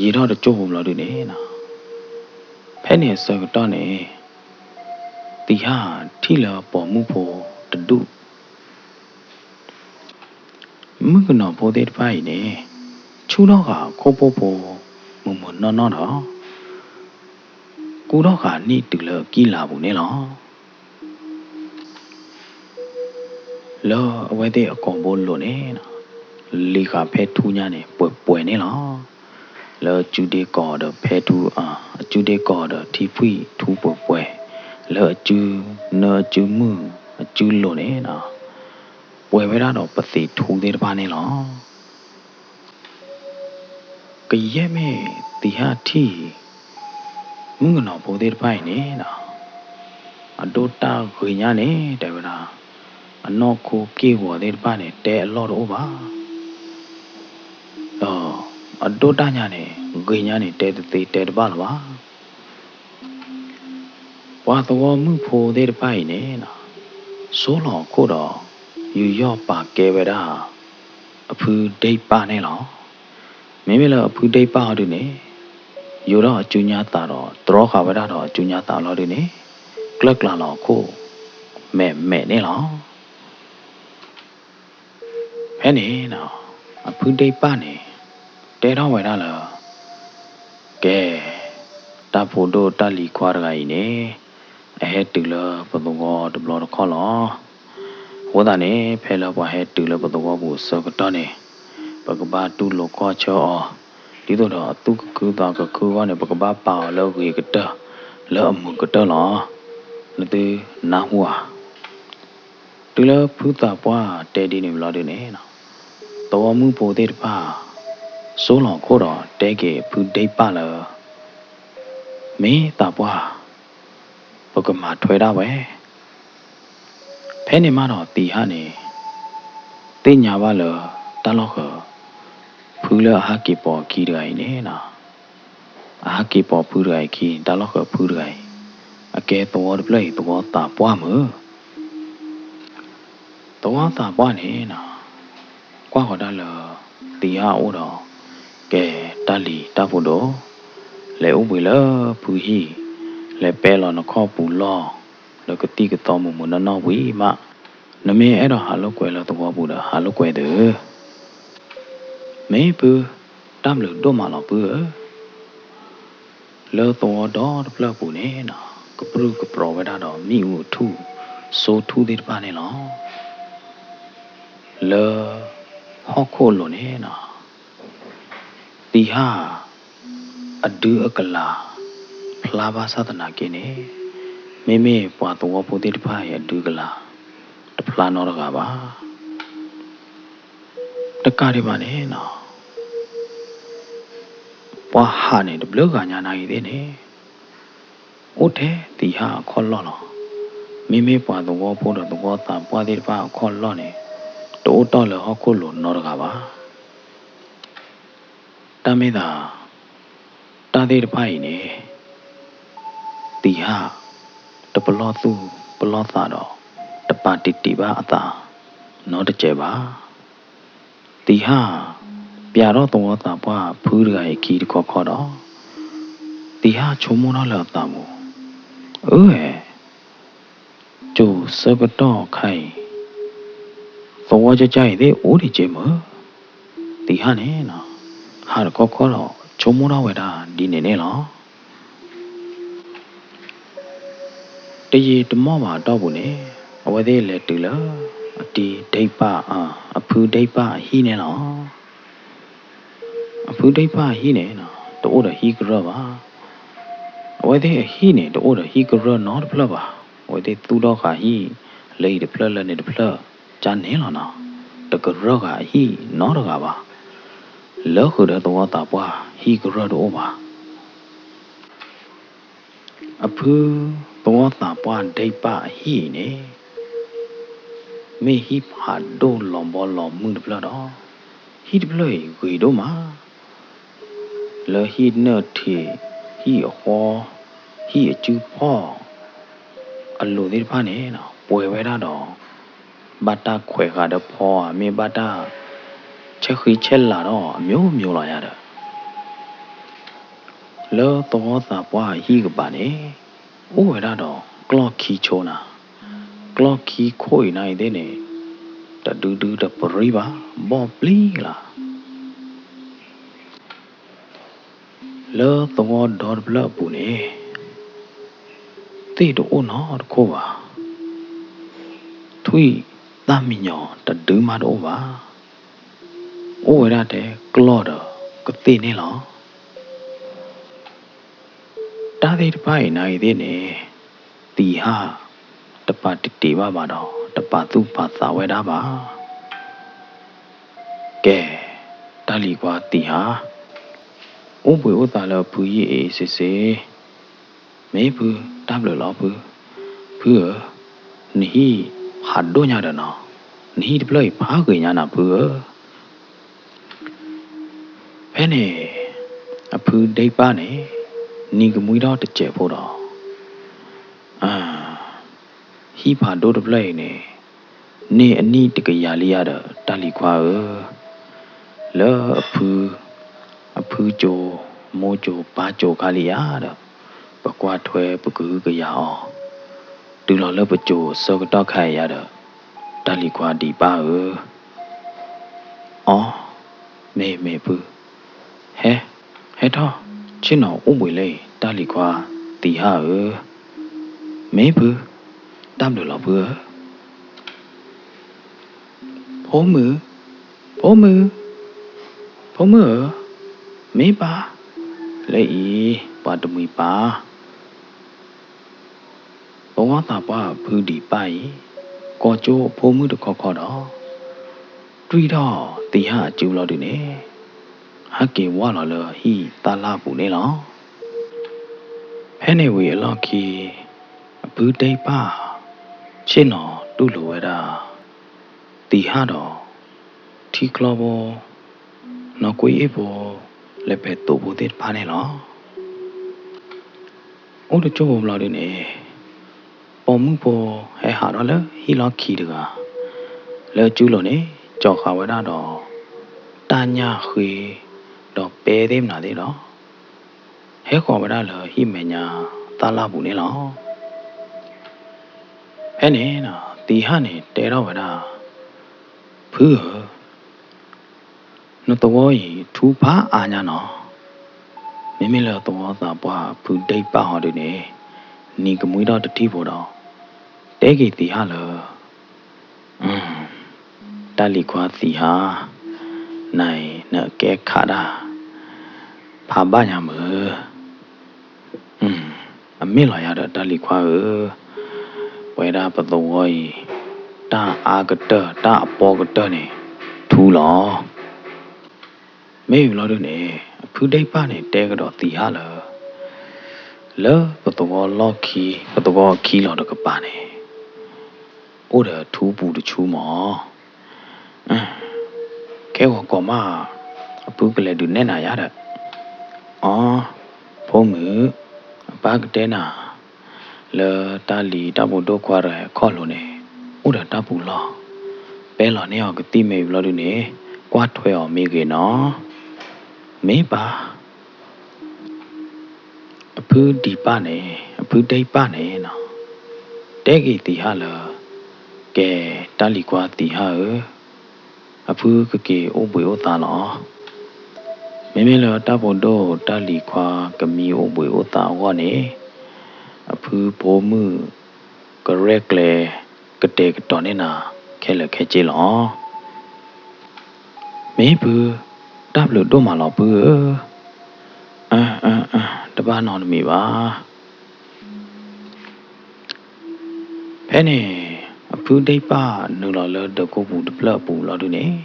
ယံာ်ထီၣ်တစိၢ်ဖိဘျီဒုန့ၣ် ဖဲန့ၣ်အဆၢကတီၢ်န့ၣ် သံၣ်ဟၣ်ထံၣ်လၢပိာ်မုၣ်ဖိတဒူၣ် မုၣ်ကနီၤဖိသ့ၣ်တဖၣ်အံၤန့ၣ် ဆူၣ်ထီၣ်ဃာ်ခိၣ်ဖိဖိ မုာ်မုာ်နီၢ်နီၢ်ဒီး ကူထီၣ်ဃာ်နံၣ်တုၤလၢအကံၢ်လၤပူၤန့ၣ်လီၤ. လၢအဝဲသ့ၣ်အကိာ်ဘိလိၤန့ၣ် လံၤဃာ်ဖဲထူညါန့ၣ် ပှဲၤပှဲၤန့ၣ်လီၤ. လၢအစုဒ့ကီၢ်ဒီးဖဲထူ, အစုဒ့ကီၢ်ဒီးထံဖှံၣ်ထူပှဲၤပှဲၤ, လၢအစု, နၢအစုမုၢ်အစုလိၤန့ၣ် ပှဲၤဝဲဒၣ်ဒီးပသံးထူသ့ၣ်တဖၣ်န့ၣ်လီၤ. ကယဲၢ်မ့ၢ်သံဟၣ်ထံၣ် မုၣ်ကနီၤဖိသ့ၣ်တဖၣ်အံၤန့ၣ်နီၤ, အဒိၣ်တၢ်ဂ့ၤညါန့ၣ် တဲဝဲဒၣ်, အနီၢ်ခိက့ၢ်ဂီၤသ့ၣ်တဖၣ်န့ၣ် တဲအလီၢ်တအိၣ်ဘၣ်, ဒီးအဒိၣ်တၢ်ညါန့ၣ် ဂ့ၤညါန့ၣ် တဲတသ့တဲတဘၣ်လၢၤဘၣ်. ပှၤသဝီမုၣ်ဖိသ့ၣ်တဖၣ်အံၤန့ၣ်နီၤ, ဆိလီၤခိၣ်ဒီး ယူးယီၣ်ပာ်ကဲဝဲဒၣ် အဖုဒိၣ်ပၢ်န့ၣ်လီၤ. မ့မ့ၢ်လၢအဖုဒိၣ်ပၢ်အီၤဒုန့ၣ်, ယိၤထီၣ်အစုညါသးဒီး တြီဃာ်ဝဲဒၣ်ဒီးအစုညါသးလီၤဒုန့ၣ်, ကျၢၢ်ကျါလီၤခိၣ် မဲာ်မဲာ်န့ၣ်လီၤ. ဖဲန့ၣ်နီၤ, အဖုဒိၣ်ပၢ်န့ၣ် တဲထီၣ်ဝဲဒၣ်လၢ ကဲ, တၢ်ဖိဒိၣ်တၢ်လံၤခွါတဂၤအံၤန့ၣ် အဟဲတုၤလၢပသဝီတဘျီတခီၣ်လီၤ. အဃိသတးန့ၣ် ဖဲလၢပှၤဟဲတုၤလၢပသဝီပူၤအဆၢကတီၢ်န့ၣ်, ပကဘၣ်တူၢ်လိာ်ကွၢ်ဆၢအီၤ, ဒ်သိးဒီးအသူၣ်ကခုသးကခုအဂီၢ်န့ၣ် ပကဘၣ်ပာ်အီၤလၢအဂ့ၤကတၢၢ် လၢအမုာ်ကတၢၢ်လီၤ. နသုနၢ်ဟူဧါ. တုၤလၢဖုသးပှၢ်တဲဒ်န့ၣ်ဘျီဒုန့ၣ်နီၤ, သဝီမုၣ်ဖိသ့ၣ်တဖၣ် ဆိလီၤခိၣ်ဒီးတဲက့ၤဖုဒိၣ်ပၢ်လၢ မ့ၢ်သးပှၢ်, ပကမၤထွဲဒၣ်ဝဲ. ဖဲန့ၣ်မးဒီးသံဟၣ်န့ၣ် သ့ၣ်ညါဘၣ်လၢ တၢ်လီၢ်ဃၢၤ ဖုလၢအဟးက့ၤပိာ်အခံတဂၤအံၤန့ၣ်နီၤ, အဟးက့ၤပိာ်ဖုတဂၤအံၤအခံ တၢ်လီၢ်ဃၢၤဖုတဂၤအံၤ, အကဲသဝီတဖျၢၣ်အံၤ သဝီသးပှၢ်မုၢ် သဝီသးပှၢ်န့ၣ်နီၤ, ကွၢ်ဃီၤတၢ်လၢ သံဟၣ်အအိၣ်ဒီး ကဲတၢ်လံၤတၢ်ဖိဒိၣ်, လဲၤအိၣ်ဘှံးလၢဖုဟံၣ်, လဲၤပဲလီၤနခီၣ်ပူၤလီၢ် လၢကသံၣ်ကသီမုာ်မုာ်နီၢ်နီၢ်ဝံၤမး, နမ့ၢ်အဲၣ်ဒိးဟးလိာ်ကွဲလၢသဝီပူၤဒီး ဟးလိာ်ကွဲသု, မ့ၢ်ဖု, တၢ်ဘျုးဒိၣ်မးလီၤဖုဧၢ. လၢသဝီဒီတဖျၢၣ်အပူၤန့ၣ်နီၤ, ကပြုၢ်ကပြီၤဝဲဒၣ်ဒီးမ့ၣ်အူအထူၣ် စိထူၣ်သ့ၣ်တဖၣ်န့ၣ်လီၤ. လၢဟီၣ်ခိၣ်အလိၤန့ၣ်နီၤ, သံဟၣ်အဒုအကလၤ ဖျါဘၣ်ဆၣ်သနာ်က့န့ၣ်, မ့မ့ၢ်ပှၤသဝီဖိသ့ၣ်တဖၣ်အံၤအဒုအကလၤ တဖျါနီတဂၤဘၣ်. တကးဒံးဘၣ်န့ၣ်နီၤ, ပှၤဟးန့ၣ် တဘျုးဂၤညါနၤအံၤသ့ၣ်န့ၣ်, အိၣ်ထဲသံဟၣ်အခီၣ်လီၢ်လီၤ. မ့မ့ၢ်ပှၤသဝီဖိဒီးသဝီသးပှၢ်သ့ၣ်တဖၣ်အခီၣ်လီၢ်န့ၣ်, တအိၣ်တီၢ်လၢဟီၣ်ခိၣ်လိၤနီတဂၤဘၣ်. တၢ်မ့ၢ်သး, တၢ်သ့ၣ်တဖၣ်အံၤန့ၣ်, သံဟၣ်တပလီၢ်သူၣ်ပလီၢ်သးဒီး တပာ်တ့ၢ်တ့ၢ်ဘၣ်အသးနီတစဲးဘၣ်. သံဟၣ် ပျးထီၣ်သဝီသးပှၢ်ဖုတဂၤအံၤခံတခီခီဒီး, သံဟၣ်ဆိကမိၣ်ထီၣ်လၢအသးပူၤ, အၢ, ကၠိၤဆၢကတီၢ်ခါအံၤ, သဝီကၠၢ်ကၠၢ်အံၤသ့ၣ်အိၣ်ဒံးက့မုၢ်, သံဟၣ်န့ၣ်နီၤ, ဟးတခီခီဒီးဆိကမိၣ်ထီၣ်ဝဲဒၣ်ဒ်န့ၣ်န့ၣ်လီၤ. တယံာ်တမီၢ်ဘၣ်အတီၢ်ပူၤန့ၣ်, အဝဲသ့ၣ်လဲၤတုၤလၢ အတံၤဒိၣ်ပၢ်, အဖုဒိၣ်ပၢ်အဟံၣ်န့ၣ်လီၤ. အဖုဒိၣ်ပၢ်အဟံၣ်န့ၣ်, တအိၣ်ဒီးဟံၣ်ကရၢၢ်ဘၣ်. အဝဲသ့ၣ်အဟံၣ်န့ၣ် တအိၣ်ဒီးဟံၣ်ကရၢၢ်နီတဖျၢၣ်ဘၣ်. အဝဲသ့ၣ်သူၣ်ထီၣ်ဃာ်ဟံၣ် လၢအံၤတဖျၢၣ်လၢန့ၣ်တဖျၢၣ် ကန့ၣ်လီၤနီၤ. တကရၢၢ်ဃာ်အဟံၣ်နီတဂၤဘၣ်. လၢဃုာ်ဒီးသဝီသးပှၢ်ဟံၣ်ကရၢၢ်တအိၣ်ဘၣ်. အဖုသဝီသးပှၢ်ဒိၣ်ပၢ်အဟံၣ်အံၤန့ၣ်, မ့ၢ်ဟံၣ်ဖးဒိၣ်လီၤဘီလီၤမုၢ်တဖျၢၣ်ဒီး, ဟံၣ်တဖျၢၣ်အံၤဂ့ၤဒိၣ်မး, လၢဟံၣ်နၢၣ်ထံး, ဟံၣ်အဃီ, ဟံၣ်အစုဖီၣ်, အလိၤသ့ၣ်တဖၣ်န့ၣ် ပှဲၤဝဲဒၣ်ဒီး ဘၣ်တၢ်ခွဲးဃာ်ဒီးဖီဧါ, မ့ၢ်ဘၣ်တၢ်ဆဲးဃံဆဲးလၤဒီး အမျိုးမျိုးလီၤယၤဒီး, လၢသဝီသးပှၢ်အဟံၣ်ကပၤန့ၣ် အိၣ်ဝဲဒၣ်ဒီးကျီၢ်ခံဆိနၤ, ကျီၢ်ခံခိၣ်အံၤနၤအံၤသ့ၣ်န့ၣ် တဒုဒုတပရံဘၣ်, ဘီၣ်ပျံၤလၢ် လၢသဝီဒီတဖျၢၣ်အပူၤန့ၣ် သ့ၣ်တအိၣ်နီတခိၣ်ဘၣ်. ထွံၣ်သၣ်မံညီၤတဒုမးတအိၣ်ဘၣ်. အိၣ်ဝဲဒၣ်ထဲကျီၢ်ဒီးကသ့ၣ်န့ၣ်လီၤ. တၢ်သ့ၣ်တဖၣ်အံၤနၤအံၤသ့ၣ်န့ၣ် သံဟၣ်တပာ်တ့ၢ်တ့ၢ်ဘၣ်ဘၣ်ဒီး တပာ်သူၣ်ပာ်သးဝဲဒၣ်ဘၣ်. ကဲ, တၢ်လံၤကွၢ်သံဟၣ်, အိၣ်ဘှံးအိၣ်သါလၢအဖုယံာ်အ့ၣ်အ့ၣ်စ့စ့, မ့ၢ်ဖု, တၢ်ဘျုးလီၤဖု, ဖုဧၢ, နဟံၣ်ဖးဒိၣ်ညါဒီးနီၤ, နဟံၣ်တဖျၢၣ်အံၤဖးဂ့ၤညါနၤဖုဧၢ. ဖဲန့ၣ် အဖုဒိၣ်ပၢ်န့ၣ် နံၤကမှံထီၣ်တစဲးဖိဒီး ဟံၣ်ဖးဒိၣ်တဖျၢၣ်အံၤန့ၣ် န့ၢ်အနံၣ်တကယၤလံယါဒီး တၢ်လံၤခွါဧၢ, လၢအဖု, အဖုကၠိ, မိၢ်ကၠိ ပၢ်ကၠိခါလံယါဒီး ပကွၢ်ထွဲပကဟုကယာ်အီၤ, တုၤလီၤလၢပစိၤဆၢကတီၢ်ခါအံၤယါဒီး တၢ်လံၤခွါဒံးပၢ်ဧၢ. အီ, မ့ၢ်မ့ၢ်ဖု, ဟဲ, ဟဲထီၣ်, ဆ့ၣ်နီၤအိၣ်ဘှံးလၢအံၤ တၢ်လံၤခွါသံဟၣ်ဧၢ. မ့ၢ်ဖု, တၢ်ဘျုးလီၤဖုဧၢ. ဖိမုၣ်, ဖိမုၣ်, ဖိမုၣ်ဧၢ, မ့ၢ်ပၢ်, လၢအံၤ ပှၤတမှံၤပၢ် သဝီသးပှၢ်ဖုဒံးပၢ်အံၤ ကိးကၠိအဖိမုၣ်တခီခီဒီး တွံၢ်ထီၣ်သံဟၣ်အစုလီၤဒုးန့ၣ် ဟဲက့ၤဝၢ်လီၤလၢဟံၣ်သၣ်လၣ်ပူၤန့ၣ်လီၤ. ဖဲန့ၣ်ဝံၤအလီၢ်ခံ အဖုဒိၣ်ပၢ် ဆ့ၣ်နီၤတူၢ်လိာ်ဝဲဒၣ် သံဟၣ်ဒီး ထံချီဖိ နီၢ်ကွ့အ့ၣ်ဖိ လၢပဲၤသိးဖိသ့ၣ်တဖၣ်န့ၣ်လီၤ. အိၣ်တကၠိၢ်ဖိဘျီဒုးန့ၣ် ပိာ်မုၣ်ဖိဟဲဟးထီၣ်လၢဟံၣ်လီၢ်ခံတဂၤ လၢအစုလိၤန့ၣ် ကၠီၤဃာ်ဝဲဒၣ်ဒီး တၢ်ညၣ်ဃ့ ဒီးပဲသ့ၣ်မနုၤသ့ၣ်ဒီး ဟဲဃီၤဝဲဒၣ်လၢဟံၣ်မဲာ်ညါသၣ်လၣ်ပူၤန့ၣ်လီၤ. ဖဲန့ၣ် သံဟၣ်န့ၣ်တဲထီၣ်ဝဲဒၣ် ဖုဧၢ, နသဝီအံၤထူဖးအါညါနီၤ. မ့မ့ၢ်လၢသဝီသးပှၢ်ဖုဒိၣ်ပၢ်ဟီဒုးန့ၣ် နံၤကမှံထီၣ်တထံၣ်ဖိဒီး တဲက့ၤသံဟၣ်လၢ တၢ်လံၤခွါသံဟၣ်, နၤအံၤနကဲခးဒၣ် ဖးဘၣ်ညါမုၢ်. အမ့ၢ်လီၤယၤဒီးတၢ်လံၤခွါဧၢ, ပဝဲဒၣ်ပသဝီအံၤ တၢ်အါကတၢၢ် တၢ်အပီကတၢၢ်န့ၣ် ထူလီၤ. မ့ၢ်ဝံၤလီၤဒုးန့ၣ် အဖုဒိၣ်ပၢ်န့ၣ်တဲကဒီးသံဟၣ်လၢ လၢပသဝီလီၢ်ခံ ပသဝီအခံလီၤတကပၤန့ၣ် အိၣ်ဒီးထူပူၤတဆူမး. ခဲဂီၤကိးမး အဖုကလဲၤဒုးနဲၣ်နၤယါဒီး, အီ, ဖိမုၣ်, အပၢ်ကတဲနၤ လၢတၢ်လံၤတၢ်ပူၤဒိၣ်ခွါတဂၤအခီၣ်လိၤန့ၣ် အိၣ်ဒီးတၢ်ပူၤလီၢ်, ပဲလီၤန့ၢ်အီၤကသံၣ်မ့ၢ်ဝံၤလီၤဒုးန့ၣ် ကွၢ်ထွဲအီၤမ့ၢ်ဂ့ၤနီၤ. မ့ၢ်ပၢ် အဖုဒံးပၢ်န့ၣ် အဖုဒိၣ်ပၢ်န့ၣ်နီၤ တဲက့ၤသံဟၣ်လၢ ကဲ တၢ်လံၤခွါသံဟၣ်ဧၢ, အဖုကက့ၤအိၣ်ဘှံးအိၣ်သါလီၤ. မ့မ့ၢ်လၢတၢ်ပူၤဒိၣ်တၢ်လံၤခွါကမံအိၣ်ဘှံးအိၣ်သါအဂီၢ်န့ၣ် အဖုဖိမုၣ်ကရဲၣ်ကျဲၤကတဲာ်ကတီၤန့ၢ်နၤခဲလၢာ်ခဲဆ့လီၤ. မ့ၢ်ဖု, တၢ်ဘျုးဒိၣ်မးလီၤဖုဧၢ. အၢ အၢ အၢ တဘၣ်နီတမံၤဘၣ်. ဖဲန့ၣ် အဖုဒိၣ်ပၢ်နုာ်လီၤလၢဒၢးကိးပူၤတဖျၢၣ်အပူၤလီၤဒုးန့ၣ်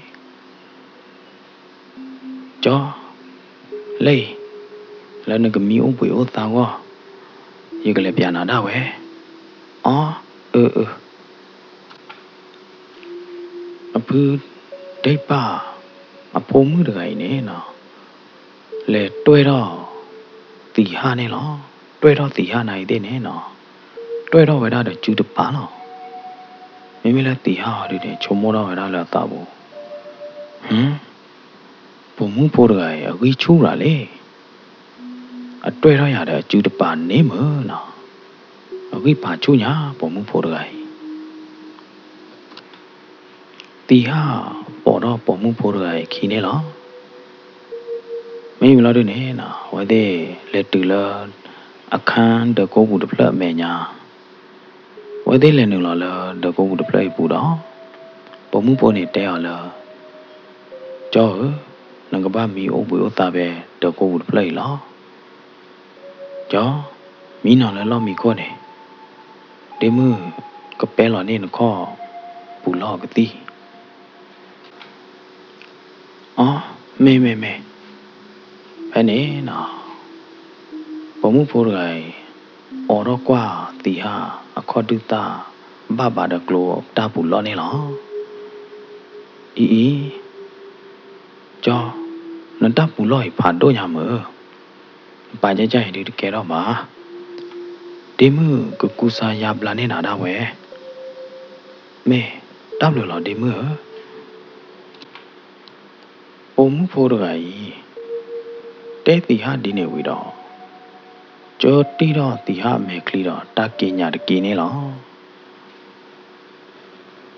ကၠီ, လၢအံၤ လၢနကမံအိၣ်ဘှံးအိၣ်သါအဂီၢ် ယကလဲၤပျးနၤဒၣ်ဝဲ. အီ, အၢ အၢ. အဖုဒိၣ်ပၢ် အဖိမုၣ်တဂၤအံၤန့ၣ်နီၤ လဲၤတွဲၢ်ထီၣ်သံဟၣ်န့ၣ်လီၤ. တွဲၢ်ထီၣ်သံဟၣ်နၤအံၤသ့ၣ်န့ၣ်နီၤ တွဲၢ်ထီၣ်ဝဲဒၣ်ဒီးစုတပၤလီၤ. မ့မ့ၢ်လၢသံဟၣ်အီၤဒုးန့ၣ် ဆိကမိၣ်ထီၣ်ဝဲဒၣ်လၢအသးပူၤ, ပိာ်မုၣ်ဖိတဂၤအံၤ အဂံၢ်ဆူၣ်ရၤလံ. အတွဲၢ်ထီၣ်ယၤဒီးအစုတပၤန့ၣ်မုၢ်နီၤ အဂံၢ်ဖးဆူၣ်ညါ ပိာ်မုၣ်ဖိတဂၤအံၤ. သံဟၣ်ပိာ်ထီၣ်ပိာ်မုၣ်ဖိတဂၤအံၤခံန့ၣ်လီၤ. မ့ၢ်ဝံၤလီၤဒုးန့ၣ်နီၤ အဝဲသ့ၣ်လဲၤတုၤလၢ အခန်းဒၢးကိးပူၤတဖျၢၣ်အမဲာ်ညါ အဝဲသ့ၣ်လဲၤနုာ်လီၤလၢဒၢးကိးပူၤတဖျၢၣ်အံၤပူၤဒီး ပိာ်မုၣ်ဖိန့ၣ်တဲအီၤလၢ ကၠီဧၢ, နကဘၣ်မံအိၣ်ဘှံးအိၣ်သါဖဲဒၢးကိးပူၤတဖျၢၣ်အံၤလီၤ. ကၠီ, မံနီၤလၢလီၢ်မံခိၣ်န့ၣ်, ဒ့မုၣ်ကပဲလီၤန့ၢ်နခီၣ်ပူၤလီၢ်ကသံၣ်. အီ, မ့ၢ်မ့ၢ်မ့ၢ်, ဖဲ ဖဲန့ၣ်နီၤ, ပိာ်မုၣ်ဖိတဂၤအံၤ အိးထီၣ်ကွၢ်သံဟၣ်အခီၣ်ဒုၣ်သၣ် ဘၣ်ဘၣ်ဒီးကျိတၢ်ပူၤလီၢ်န့ၣ်လီၤ. အံၤအံၤ, ကၠီ, နတၢ်ပူၤလီၢ်အံၤဖးဒိၣ်ညါမုၢ်, ပာ်ကၢ်ကၢ်အံၤဒုးတကဲထီၣ်ဘၣ်. ဒ့မုၣ်ကကူစါယါဘျါန့ၢ်နၤဒၣ်ဝဲ, မ့ၢ်တၢ်ဘျုးလီၤဒ့မုၣ်ဧၢ. ပိာ်မုၣ်ဖိတဂၤအံၤ တဲသံဟၣ်ဒ်န့ၣ်ဝံၤဒီး, ကၠီတံၢ်ထီၣ်သံဟၣ်အမဲာ်ချံဒီးတၢ်က့ညါတက့ၢ်န့ၣ်လီၤ.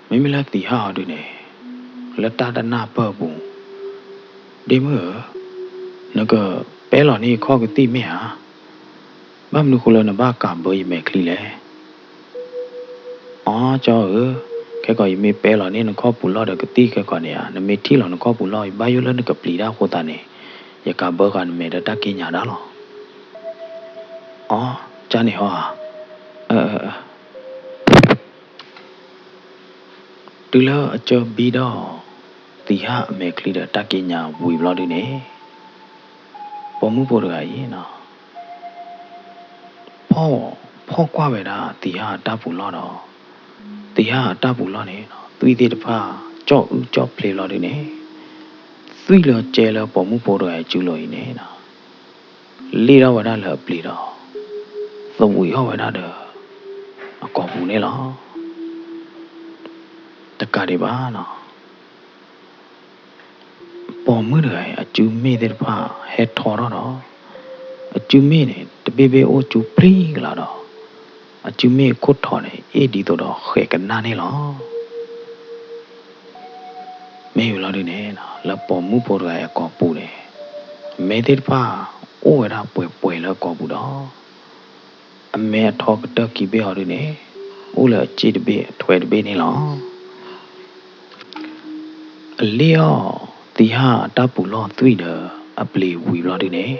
မ့မ့ၢ်လၢသံဟၣ်အီၤဒုန့ၣ်, လၢတၢ်တနၢ်ပၢၢ်အပူၤ, ဒ့မုၣ်ဧၢ, နကပဲလီၤန့ၢ်ယခီၣ်ကသံၣ်မ့ၢ်ဧါ. ဘၣ်မနုၤဃိလၢနဘၣ်ကးဘၢယမဲာ်ချံလဲၣ်. အီ ကၠီဧၢ, ခဲကီးယမ့ၢ်ပဲလီၤန့ၢ်နခီၣ်ပူၤလီၢ်ဒီးကသံၣ်ခဲကီးန့ၣ်ဧါ, နမ့ၢ်ထံၣ်လီၤနခီၣ်ပူၤလီၢ် ယဘၣ်ယိၣ်လၢနကပျံၤတၢ်အဃိသတးန့ၣ်, ယကးဘၢဃာ်နမဲာ်ဒီးတၢ်က့ညါဒၣ်လီၤ. အီ, ကန့ၣ်ဟီဧါ. တုၤလၢအကၢဘံထီၣ် သံဟၣ်အမဲာ်ချံဒီးတၢ်က့ညါဝံၤဘျီဒုန့ၣ်, ပိာ်မုၣ်ဖိတဂၤအံၤ ဖီၣ်ကွၢ်ဝဲဒၣ်သံဟၣ်အတၢ်ပူၤလီၢ်ဒီး, သံဟၣ်အတၢ်ပူၤလီၢ်န့ၣ် သွံၣ်သ့ၣ်တဖၣ် ကၠီၣ်အုၣ်ကၠီၣ်ဖျ့ဘျီဒုန့ၣ်, သွံၣ်လၢကၠဲလၢပိာ်မုၣ်ဖိတဂၤအံၤစုလိၤအံၤန့ၣ် လ့ၣ်ထီၣ်ဝဲဒၣ်လၢအပျ့ၤဒီး သဝံးထီၣ်ဝဲဒၣ်ဒီး အကိာ်ပူၤန့ၣ်လီၤ. တကးဒံးဘၣ်နီၤ, ပိာ်မုၣ်တဂၤအံၤ အစုမ့ၣ်သ့ၣ်တဖၣ်ဟဲထီထီၣ်ဒီး, အစုမ့ၣ်န့ၣ် တဘ့ၣ်ဘ့ၣ်အိၣ်ကၠူဖျံကလၤဒီး, အစုမ့ၣ်အခိၣ်ထိးန့ၣ် အ့ၣ်ဒ်သိးဒီးဃဲၤကနၣ်န့ၣ်လီၤ. မ့ၢ်ဝံၤလီၤဒုန့ၣ်, လၢပိာ်မုၣ်ဖိတဂၤအံၤအကိာ်ပူၤန့ၣ်, အမဲသ့ၣ်တဖၣ်အိၣ်ဝဲဒၣ်ပှဲၤပှဲၤလၢအကိာ်ပူၤဒီး, အမဲအထီကတၢၢ်ခံဘ့ၣ်အီၤဒုန့ၣ်, အိၣ်လၢအစ့ၣ်တဘ့ၣ်အထွဲတဘ့ၣ်န့ၣ်လီၤ. အလ့ၣ်အီၣ်သံဟၣ်အတၢ်ပူၤလီၢ်သွံၣ်ဒီးအပျ့ၤဝံၤဘျီဒုန့ၣ်,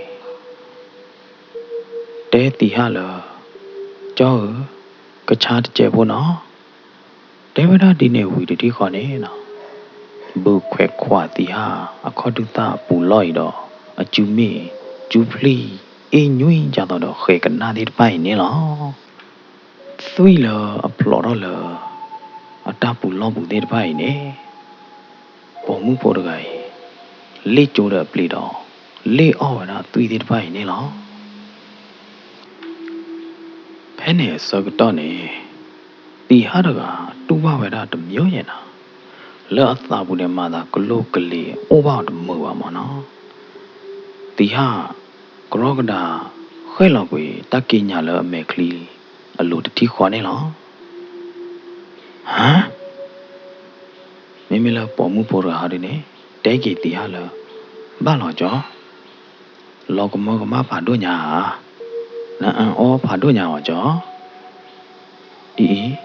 တဲသံဟၣ်လၢ, ကၠီဧၢ, ကဆါတစဲးဖိနီၤ. တဲဝဲဒၣ်ဒ်န့ၣ်ဝံၤတထံၣ်ဃီန့ၣ်, ဘုးခွဲးခွးသံဟၣ်အခီၣ်ဒုၣ်သၣ်အပူၤလီၢ်အံၤဒီး, အစုမ့ၣ်, စုဖျံ, အ့ၣ်ညွံကသိးဒီးဃဲၤကနၣ်သ့ၣ်တဖၣ်အံၤန့ၣ်လီၤ. သွံၣ်လၢအဖျိးထီၣ်လၢ အတၢ်ပူၤလီၢ်ပူၤသ့ၣ်တဖၣ်အံၤန့ၣ်, ပိာ်မုၣ်ဖိတဂၤအံၤ လ့ၣ်ကၠိဒီးအပျ့ၤဒီး လ့ၣ်အီၣ်ဝဲဒၣ်သွံၣ်သ့ၣ်တဖၣ်အံၤန့ၣ်လီၤ. ဖဲန့ၣ်အဆၢကတီၢ်န့ၣ်, သံဟၣ်တဂၤတူၢ်ဘၣ်ဝဲဒၣ်တမံၤယဲၢ်နၤ, လၢအသးပူၤန့ၣ် မၤသးကလိကလ့ၤအိၣ်ဘၣ်အီၤတမုာ်ဘၣ်မၢ်နီၤ. သံဟၣ်ကရီကဒါ ဃဲၣ်လီၤကွံာ်တၢ်က့ညါလၢအမဲာ်ချံအလိၤတထံၣ်ဃီန့ၣ်လီၤ. ဟါ, မ့မ့ၢ်လၢပိာ်မုၣ်ဖိတဂၤဟီဒုန့ၣ် တဲက့ၤသံဟၣ်လၢ, ဘၣ်လီၤကၠီ, လီၤကမၢကမၣ်ဖးဒိၣ်ညါဧါ, နအၢအီဖးဒိၣ်ညါအီၤကၠီ. အံၤအံ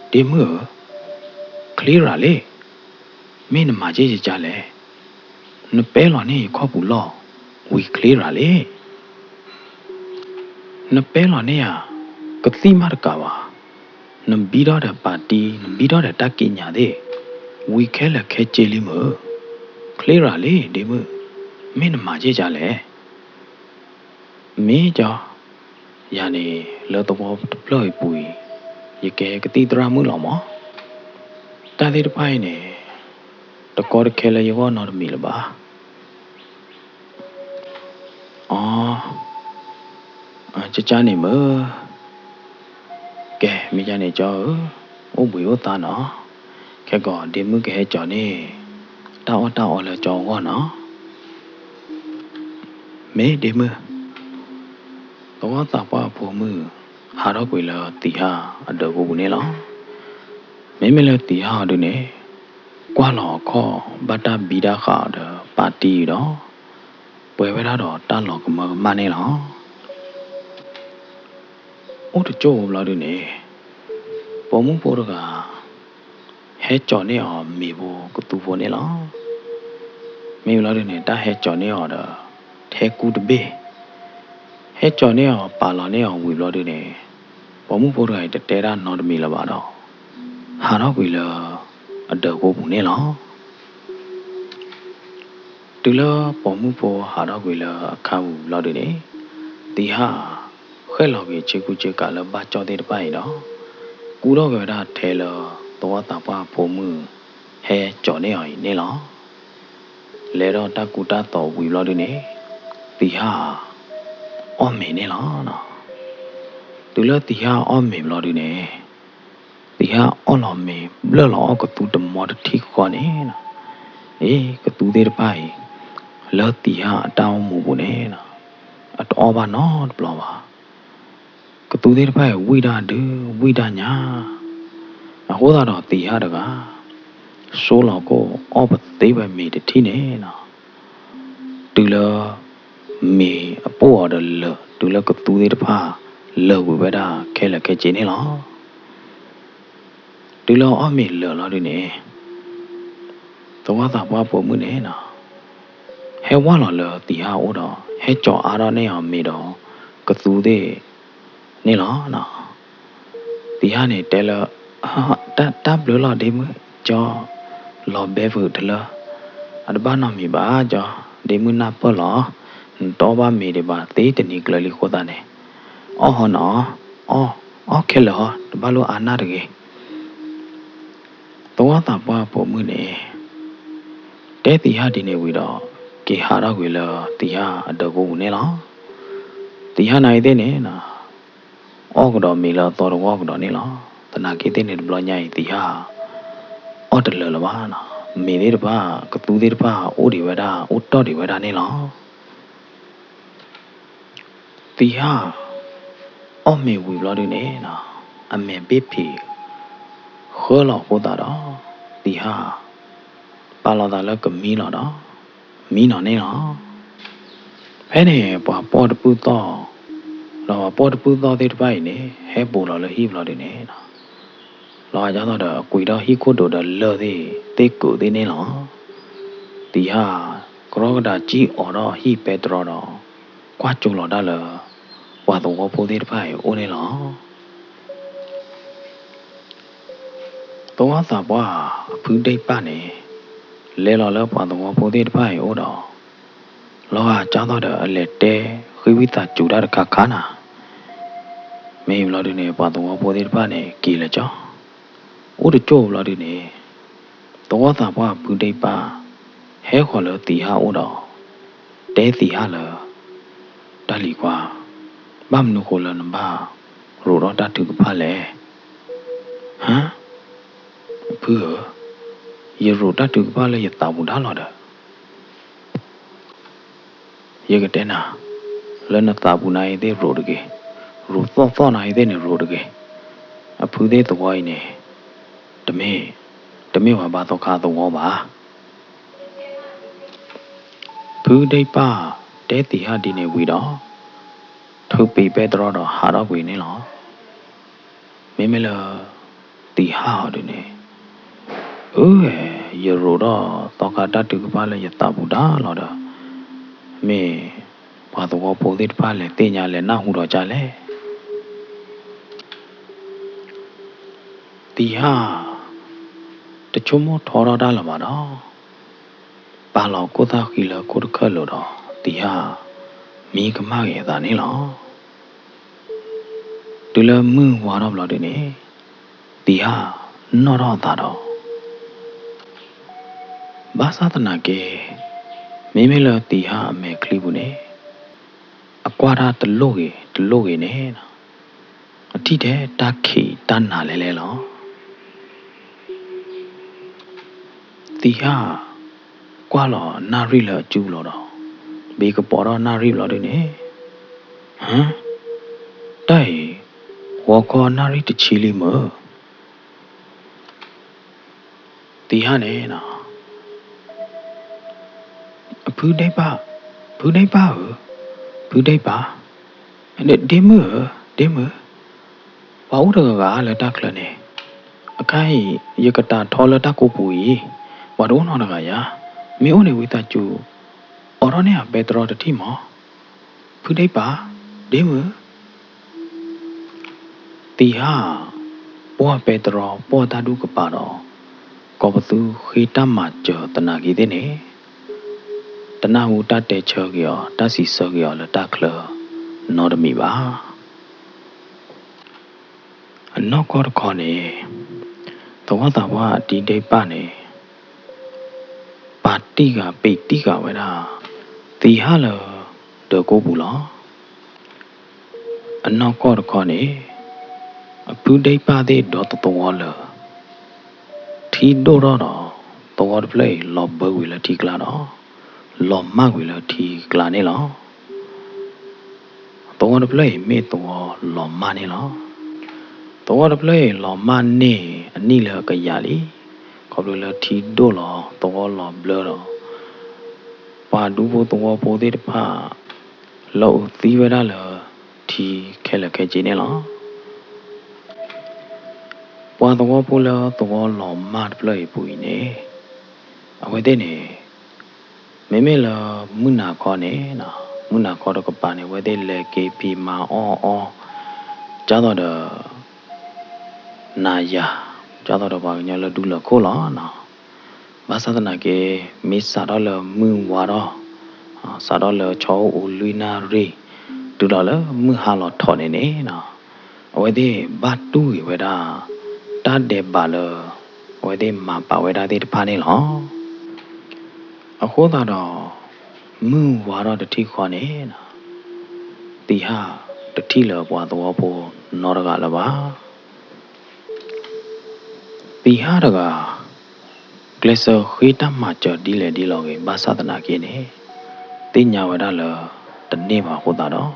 ၤ, ဒ့မုၣ်ဧၢ, ချ့ရၤလံ, မ့ၢ်နမၤက့ၤယကါလဲၣ်. နပဲလီၤန့ၢ်ယခီၣ်ပူၤလီၢ် ဝံၤချ့ရၤလံ. နပဲလီၤန့ၢ်ဧါ, ကသံၣ်မးတကးဘၣ်, နဘံထီၣ်ဒီးပာ်တံၢ် နဘံထီၣ်ဒီးတၢ်က့ညါသ့ၣ်, ဝံၤခဲလၢာ်ခဲဆ့လံမုၢ်, ချ့ရၤလံ ဒ့မုၣ်, မ့ၢ်နမၤက့ၤယကါလဲၣ်. မ့ၢ်ကၠီ, ယၤန့ၣ် လၢသဝီတဖျၢၣ်အံၤပူၤအံၤ, ယကဲကသံၣ်သရၣ်မုၣ်လီၤမး. တၢ်သ့ၣ်တဖၣ်အံၤန့ၣ် တကီတခဲလၢယဂီၢ်နီတမံၤလၢၤဘၣ်. အီ, ကကါန့ၣ်မုၢ်, ကဲ မ့ၢ်ကန့ၣ်ကၠီဧၢ, အိၣ်ဘှံးအိၣ်သါနီၤ, ခဲကီးဒ့မုၣ်ကဟဲကၠီန့ၢ် တၢ်အီၣ်တၢ်အီလၢကၠီအဂီၢ်နီၤ. မ့ၢ်ဒ့မုၣ်, သဝီသးပှၢ်အဖိမုၣ် ဟးထီၣ်ကွံာ်လၢသံၣ်ဟၣ်အဒၢးပူၤန့ၣ်လီၤ. မ့မ့ၢ်လၢသံၣ်ဟၣ်အီၤဒုန့ၣ်, ကွၢ်လီၤအခီၣ် ဘၣ်တၢ်ဘံတၢ်ဃာ်အီၤဒီးပာ်တံၢ်အံၤဒီး, ပှဲၤဝဲဒၣ်ဒီးတၢ်လီၤကမၢကမၣ်န့ၣ်လီၤ. အိၣ်တကၠိၢ်ဖိဘျီဒုန့ၣ်, ပိာ်မုၣ်ဖိတဂၤ ဟဲကၠီၤန့ၢ်အီၤမ့ၤဖိကသူဖိန့ၣ်လီၤ. မ့ၢ်ဘျီဒုန့ၣ် တၢ်ဟဲကၠီၤန့ၢ်အီၤဒီး ထဲကူတဘ့ၣ်, ဟဲကၠီၤန့ၢ်အီၤပာ်လီၤန့ၢ်အီၤဝံၤဘျီဒုန့ၣ်, ပိာ်မုၣ်ဖိတဂၤအံၤတတဲတၢ်နီတမံၤလၢၤဘၣ်ဒီး ဟးထီၣ်ကွံာ်လၢအဒၢးဖိပူၤန့ၣ်လီၤ. တုၤလၢပိာ်မုၣ်ဖိဟးထီၣ်ကွံာ်လၢအခါပူၤဘျီဒုန့ၣ်, သံဟၣ် ဃဲၣ်လီၤက့ၤဆ့ကူဆ့ကၤလၢဘၣ်ကၠီၣ်သ့ၣ်တဖၣ်အံၤဒီး ကူထီၣ်က့ၤဝဲဒၣ်ထဲလၢသဝီသးပှၢ်အဖိမုၣ် ဟဲကၠီၤန့ၢ်အီၤအံၤန့ၣ်လီၤ. လဲၤဒီးတၢ်ကူတၢ်သိးဝံၤဘျီဒုန့ၣ်, သံဟၣ် အီၣ်မ့ၤန့ၣ်လီၤ. တုၤလၢသံဟၣ်အီၣ်မ့ၤဘျီဒုန့ၣ်, သံဟၣ်အီၣ်လီၤမ့ၤဘျၢၣ်လီၤအီၣ်ကသူတမီတထံၣ်ဃီန့ၣ်, အ့ ကသူသ့ၣ်တဖၣ်အံၤ လၢသံဟၣ်အတၢ်အိၣ်မူပူၤန့ၣ် အတအီၣ်ဘၣ်နီတဘျီဘၣ်. ကသူသ့ၣ်တဖၣ်အံၤ ဝံၣ်ဒၣ်ဒု ဝံၣ်ဒၣ်ညါ, အဃိသတးဒီးသံဟၣ်တဂၤ ဆိလီၤခိၣ်အီၣ်ပသ့ဝဲမ့ၤတထံၣ်န့ၣ်လီၤ. တုၤလၢ မ့ၤအပိၢ်အီၤဒီးလၢာ်, တုၤလၢကသူသ့ၣ်တဖၣ် လၢာ်ကွံာ်ဝဲဒၣ်ခဲလၢာ်ခဲဆ့န့ၣ်လီၤ. တုၤလၢအီၣ်မ့ၤလၢာ်လီၤဒုန့ၣ်, သဝီသးပှၢ်ဖိမုၣ်န့ၣ်, ဟဲဝၢ်လီၤလၢသံဟၣ်အအိၣ်ဒီး ဟဲကၠီၤအါထီၣ်န့ၢ်အီၤမ့ၤဒီးကသူသ့ၣ်န့ၣ်လီၤ. သံဟၣ်န့ၣ်တဲလၢ တၢ်ဘျုးလီၤဒ့မုၣ်ကၠီ, လီၤဘဲဖုးတလၢ, အတဘၣ်နီတမံၤဘၣ်ကၠီ, ဒ့မုၣ်နၢ်ပၢၢ်လီၤ, နတအီၣ်ဘၣ်မ့ၤဒံးဘၣ်သ့တနံၤကျၢၤလံအဃိသတးန့ၣ်, အီၣ်ဟီနီၤ, အီၣ်ခဲလၢာ်ဟီ, တဘၣ်လိၣ်အါနၢ်တဂ့ၤ. သဝီသးပှၢ်ဖိမုၣ်န့ၣ် တဲသံဟၣ်ဒ်န့ၣ်ဝံၤဒီး က့ၤဟးထီၣ်ကွံာ်လၢသံဟၣ်အဒၢးကိပူၤန့ၣ်လီၤ. သံဟၣ်နာ်အံၤသ့ၣ်န့ၣ် အီၣ်ကဒီးမ့ၤလၢအသီတဝီကဒီးန့ၣ်လီၤ. သနာ်က့သ့ၣ်န့ၣ်တဘျီညါအံၤ သံဟၣ် အီၣ်တလၢာ်လၢၤဘၣ်နီၤ, မ့ၤသ့ၣ်တဖၣ် ကသူသ့ၣ်တဖၣ် အိၣ်ဒံးဝဲဒၣ် အိၣ်တီၢ်ဒံးဝဲဒၣ်န့ၣ်လီၤ. သံဟၣ် အီၣ်မ့ၤဝံၤဘျီဒုန့ၣ်, အမဲာ်ဘ့ၣ်ဖံး ဃၢလီၤအဃိသတးဒီး သံဟၣ် ပာ်လီၤသးလၢကမံလီၤဒီး မံနီၤန့ၣ်လီၤ. ဖဲန့ၣ် ပှၤပီၢ်တပုၢ်သီၣ် ဒီးပှၤပီၢ်တပုၢ်သီၣ်သ့ၣ်တဖၣ်အံၤန့ၣ် ဟဲဘူးလီၤလၢဟံၣ်ဘျီဒုန့ၣ် လီၤဂာ်ဒ်သိးဒီး ကွံာ်ထီၣ်ဟံၣ်ခိၣ်ဒိးဒီးလၢၢ်သ့ၣ် သ့ၣ်ကုးသ့ၣ်န့ၣ်လီၤ. သံဟၣ် ကရီကဒါကံၣ်အီၤထီၣ်ဟံၣ်ပဲတြီဒီး ကွၢ်ကၠိလီၤတၢ်လၢ ပှၤသဝီဖိသ့ၣ်တဖၣ်အံၤအအိၣ်န့ၣ်လီၤ. သဝီသးပှၢ်အဖုဒံၣ်ပၢ်န့ၣ် လဲၤလီၤလၢပှၤသဝီဖိသ့ၣ်တဖၣ်အံၤအအိၣ်ဒီး လီၤဂာ်ဒ်သိးဒီးအလဲၤတဲဃ့ဝံသးစူၤတၢ်တခါခါနၤ. မ့ၢ်ဘျီဒုန့ၣ် ပှၤသဝီဖိသ့ၣ်တဖၣ်န့ၣ် က့ၤလၢကၠီ အိၣ်တကၠိၢ်ဘျီဒုန့ၣ် သဝီသးပှၢ်အဖုဒံၣ်ပၢ် ဟဲဃီၤလၢသံဟၣ်အအိၣ်ဒီး တဲသံဟၣ်လၢ တၢ်လံၤကွၢ်, ဘၣ်မနုၤဃိလၢနဘၣ်ရိးထီၣ်တၢ်ထုကဖၣ်လဲၣ်. ဟါ, ဖုဧၢ, ယရိးတၢ်ထုကဖၣ်လၢယသးပူၤဒၣ်လီၤဒီး ယကတဲနၤ, လၢနသးပူၤနၤအံၤသ့ၣ်ရိးတဂ့ၤ, ရိးသီၣ်သီၣ်နၤအံၤသ့ၣ်န့ၣ်ရိးတဂ့ၤ. အဖုသ့ၣ်သဝီအံၤန့ၣ် တမ့ၢ်, တမ့ၢ်ပှၤဘါသီခါသဝီဘၣ်. ဖုဒံၣ်ပၢ်တဲသံဟၣ်ဒ်န့ၣ်ဝံၤဒီး ထုးပံးပဲတြီဒီးဟးထီၣ်ကွံာ်န့ၣ်လီၤ. မ့မ့ၢ်လၢ သံဟၣ်အီၤဒုန့ၣ်, အၢ, ယရိးထီၣ်သီခါတၢ်ထုကဖၣ်လၢယသးပူၤဒၣ်လီၤဒီး မ့ၢ်ပှၤသဝီဖိသ့ၣ်တဖၣ်လဲၤသ့ၣ်ညါလဲၤနၢ်ဟူဒီးကၢ်လဲၣ်. သံဟၣ် တဆိကမိၣ်ထီထီၣ်တၢ်လၢၤဘၣ်ဒီး ပာ်လီၤခိၣ်သၣ်ဃံလၢခိၣ်တခၢၣ်လိၤဒီး သံဟၣ် မံကမၣ်က့ၤအသးန့ၣ်လီၤ. တုၤလၢမုၢ်ဝါထီၣ်ဘျီဒုန့ၣ် သံဟၣ်နီၣ်ထီၣ်အသးဒီး ဘၣ်ဆၣ်သနာ်က့ မ့မ့ၢ်လၢသံဟၣ်အမဲာ်ချံပူၤန့ၣ် အကွၢ်တၢ်တလိၣ်ဂ့ၤတလိၣ်ဂ့ၤန့ၣ် အထံၣ်ထဲတၢ်ခံးတၢ်နၤလဲၣ်လဲၣ်လီၤ. သံဟၣ် ကွၢ်လီၤနၣ်ရံၣ်လၢအစုပူၤလီၤဒီး ဘ့ကပီၤထီၣ်နၣ်ရံၣ်ဘျီဒုန့ၣ်, ဟါ, တၢ်အံၤ ဂီၤခီနၣ်ရံၣ်တဆံလံမ့ၢ် သံဟၣ်န့ၣ် ဖုဒံၣ်ပၢ်, ဖုဒံၣ်ပၢ်ဧၢ, ဖုဒံၣ်ပၢ်, ဒ့မုၣ်ဧၢ, ဒ့မုၣ်, ပှၤအိၣ်တဂၤဂၤလၢတၢ်ချၢန့ၣ်, အခါအံၤ ယကတၢ်ထီလၢတၢ်ကိးပူၤအံၤ, ပှၤတအိၣ်နီတဂၤယၤ, မ့ၢ်အိၣ်န့ၣ်ဝံသးစူၤ အိးထီၣ်န့ၢ်အပဲတြီတထံၣ်မး, ဖုဒံၣ်ပၢ်, ဒ့မုၣ် သံဟၣ် ပှီၢ်ပဲတြီပှီၢ်တၢ်ဒူၣ်ကပၤဒီး ကိးပသူဃ့တၢ်မၤစၢၤသနာ်က့သ့ၣ်န့ၣ်, တ တနၢ်ဟူတၢ်တဲဆၢက့ၤအီၤ တၢ်စံးဆၢက့ၤအီၤလၢတၢ်ချၢနီတမံၤဘၣ်. အနီၢ်ကီၢ်တခီန့ၣ် သဝီသးပှၢ်အတံၤဒ့ၣ်ပၢ်န့ၣ် ပာ်တံၢ်ဃာ်ပ့းတံၢ်ဃာ်ဝဲဒၣ် သံဟၣ်လၢဒၢးကိပူၤလီၤ. အနီၢ်ကီၢ်တခီန့ၣ် အဖုဒ့ၣ်ပၢ်သ့ၣ်ဒီသဝီလၢာ် ထံဒိၣ်ထီၣ်ဒီး သဝီတဖျၢၣ်အံၤလီၤဘၢကွံာ်လၢထံကျါဒီး လီၤမၢ်ကွံာ်လၢထံကျါန့ၣ်လီၤ. သဝီတဖျၢၣ်အံၤမ့ၢ်သဝီလီၤမၢ်န့ၣ်လီၤ. သဝီတဖျၢၣ်အံၤလီၤမၢ်န့ၢ်အနံၣ်လၢအကယၤလံ, ခီဖျိလၢထံဒိၣ်လီၤ သဝီလီၤဘျၢဒီး ပှၤဒူဖိသဝီဖိသ့ၣ်တဖၣ် လီၤအိၣ်သံဝဲဒၣ်လၢထံခဲလၢာ်ခဲဆ့န့ၣ်လီၤ. ပှၤသဝီဖိလၢသဝီလီၤမၢ်တဖျၢၣ်အံၤပူၤအံၤန့ၣ် အဝဲသ့ၣ်န့ၣ် မ့မ့ၢ်လၢမုၢ်နၤခီန့ၣ်, မုၢ်နၤခီတကပၤန့ၣ် အဝဲသ့ၣ်လဲၤက့ၤဖံးမၤအီၣ်အီ ဒ်သိးဒီး နၤယၤ, ဒ်သိးဒီးပှၤကညီလၢဒူလၢၢ်ခိၣ်လီၤ. ဘၣ်ဆၣ်သနာ်က့ မ့ၢ်စးထီၣ်လၢမုၢ်ဝါထီၣ်, စးထီၣ်လၢဆီအိၣ်လွံၢ်နၣ်ရံၣ် တုၤဒီးလၢမုၢ်ဟါလီၤထီၣ်န့ၣ်န့ၣ် အဝဲသ့ၣ်ဘၣ်တူၢ်ဂ့ၤဝဲဒၣ် တၢ်ဒဲးဘးလၢ အဝဲသ့ၣ်မၤပာ်ဝဲဒၣ်သ့ၣ်တဖၣ်န့ၣ်လီၤ. အဃိသတးဒီး မုၢ်ဝါထီၣ်တထံၣ်ဃီန့ၣ် သံဟၣ်တထံၣ်လၢၤပှၤသဝီဖိနီတဂၤလၢၤဘၣ်. သံဟၣ်တဂၤ ကျဲးစၢးဃ့တၢ်မၤစၢၤဒ်လဲၣ်ဒ်လဲၣ်ဂ့ၤ ဘၣ်ဆၣ်သနာ်က့န့ၣ် သ့ၣ်ညါဝဲဒၣ်လၢတန့ၢ်ဘၣ်အဃိသတး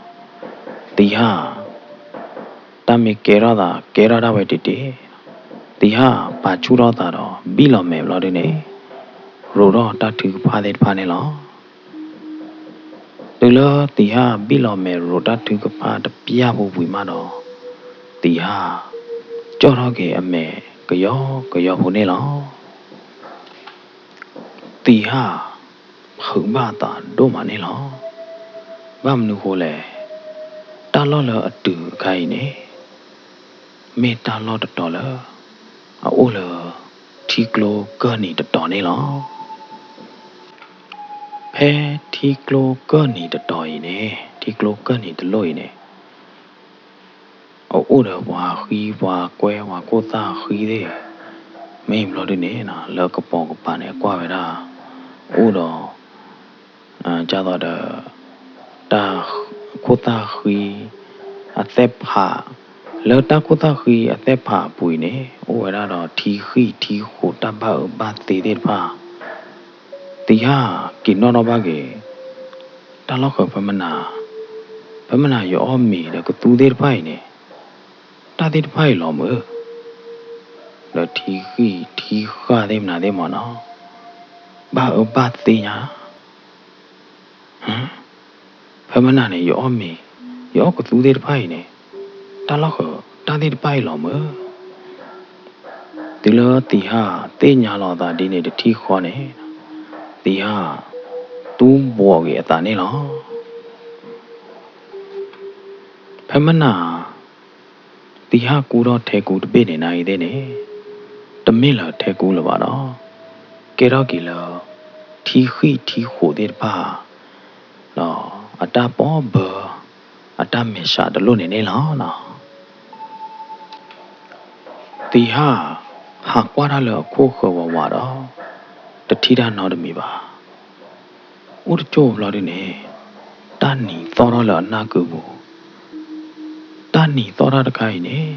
ဒီး သံဟၣ် တၢ်မ့ၢ်ကဲထီၣ်သး ကဲထီၣ်ဒၣ်ဝဲတ့ၢ်တ့ၢ်, သံဟၣ်ပာ်ဆူၣ်ထီၣ်သးဒီး ဘံၣ်လီၤမဲာ်ဘျီဒုန့ၣ် ရိးထီၣ်တၢ်ထုကဖၣ်သ့ၣ်တဖၣ်န့ၣ်လီၤ. တုၤလၢသံဟၣ်ဘံၣ်လီၤမဲာ်ရိးတၢ်ထုကဖၣ်တပျၢ်ဖိဝံၤမးဒီး သံဟၣ် ကၠီၣ်ထီၣ်က့ၤအမဲာ်ကယီကယီဖိန့ၣ်လီၤ. သံဟၣ် ဖုးဘၣ်အသးဒိၣ်မးန့ၣ်လီၤ. ဘၣ်မနုၤဃိလဲၣ်, တၢ်လီၢ်လၢအတုၤအခါအံၤန့ၣ် မ့ၢ်တၢ်လီၢ်တတီၤလၢ အအိၣ်လၢထံကျိကၢၢ်နံၤတတီၤန့ၣ်လီၤ. ဖဲထံကျိကၢၢ်နံၤတတီၤအံၤန့ၣ်, ထံကျိကၢၢ်နံၤတလိၣ်အံၤန့ၣ် အအိၣ်ဒီးပှၤဃံပှၤကွဲ ပှၤခိၣ်သၣ်ဃံသ့ၣ်, မ့ၢ်ဘျီဒုန့ၣ် လၢကပိာ်ကပၤန့ၣ် အကွၢ်ဝဲဒၣ် အိၣ်ဒီး ဒ်သိးဒီး တၢ်ခိၣ်သၣ်ဃံ အသဲၣ်ဖး, လၢတၢ်ခိၣ်သၣ်ဃံအသဲၣ်ဖးအပူၤအံၤန့ၣ် အိၣ်ဝဲဒၣ်ဒီးထံဃံၣ်ထံဃိးတၢ်ဘၣ်အၢဘၣ်သီသ့ၣ်တဖၣ် သံဟၣ်က့ၤနီၣ်ထီၣ်ဘၣ်က့ၤ, တၢ်လီၢ်ဃၢၤဖဲမနၤ, ဖဲမနၤယအီၣ်မ့ၤဒီးကသူသ့ၣ်တဖၣ်အံၤန့ၣ် တၢ်သ့ၣ်တဖၣ်အံၤလီၤမုၢ်, ဒီးထံဃံၣ်ထံဃၣ်သ့ၣ်မနၤသ့ၣ်မးနီၤ, ဘၣ်အၢဘၣ်သီညါ ဖဲမနၤန့ၣ် ယအီၣ်မ့ၤ, ယအီၣ်ကသူသ့ၣ်တဖၣ်အံၤန့ၣ် တၢ်လီၢ်ဃၢၤတၢ်သ့ၣ်တဖၣ်အံၤလီၤမုၢ်. တုၤလၢသံဟၣ်သ့ၣ်ညါလီၤအသးဒ်န့ၣ်တထံၣ်ဃီန့ၣ်, သံဟၣ်တူၢ်ဘှီးက့ၤအသးန့ၣ်လီၤ. ဖဲမနၤ သံဟၣ်ကူထီၣ်ထဲကူတဘ့ၣ်န့ၣ် နၤအံၤသ့ၣ်န့ၣ် တမ့ၢ်လၢထဲကူလၢၤဘၣ်ဒီး ကဲထီၣ်က့ၤလၢ ထံဃံၣ်ထံဃိးသ့ၣ်တဖၣ် ဒီးအတၢ်ပီၢ်ဘၢ အတၢ်မဲာ်ဆှးတလိၣ်န့ၣ်န့ၣ်လီၤ. သံဟၣ် ဟးကွၢ်တၢ်လၢအခိၣ်ဃၢၤဝးဝးဒီး တထံၣ်တၢ်နီတမံၤဘၣ်. အိၣ်တကၠိၢ်ဘျီဒုန့ၣ် တၢ်နံၤသီၣ်ထီၣ်လၢအနၢ်ကုပူၤ, တၢ်နံၤသီၣ်တၢ်တခါအံၤန့ၣ်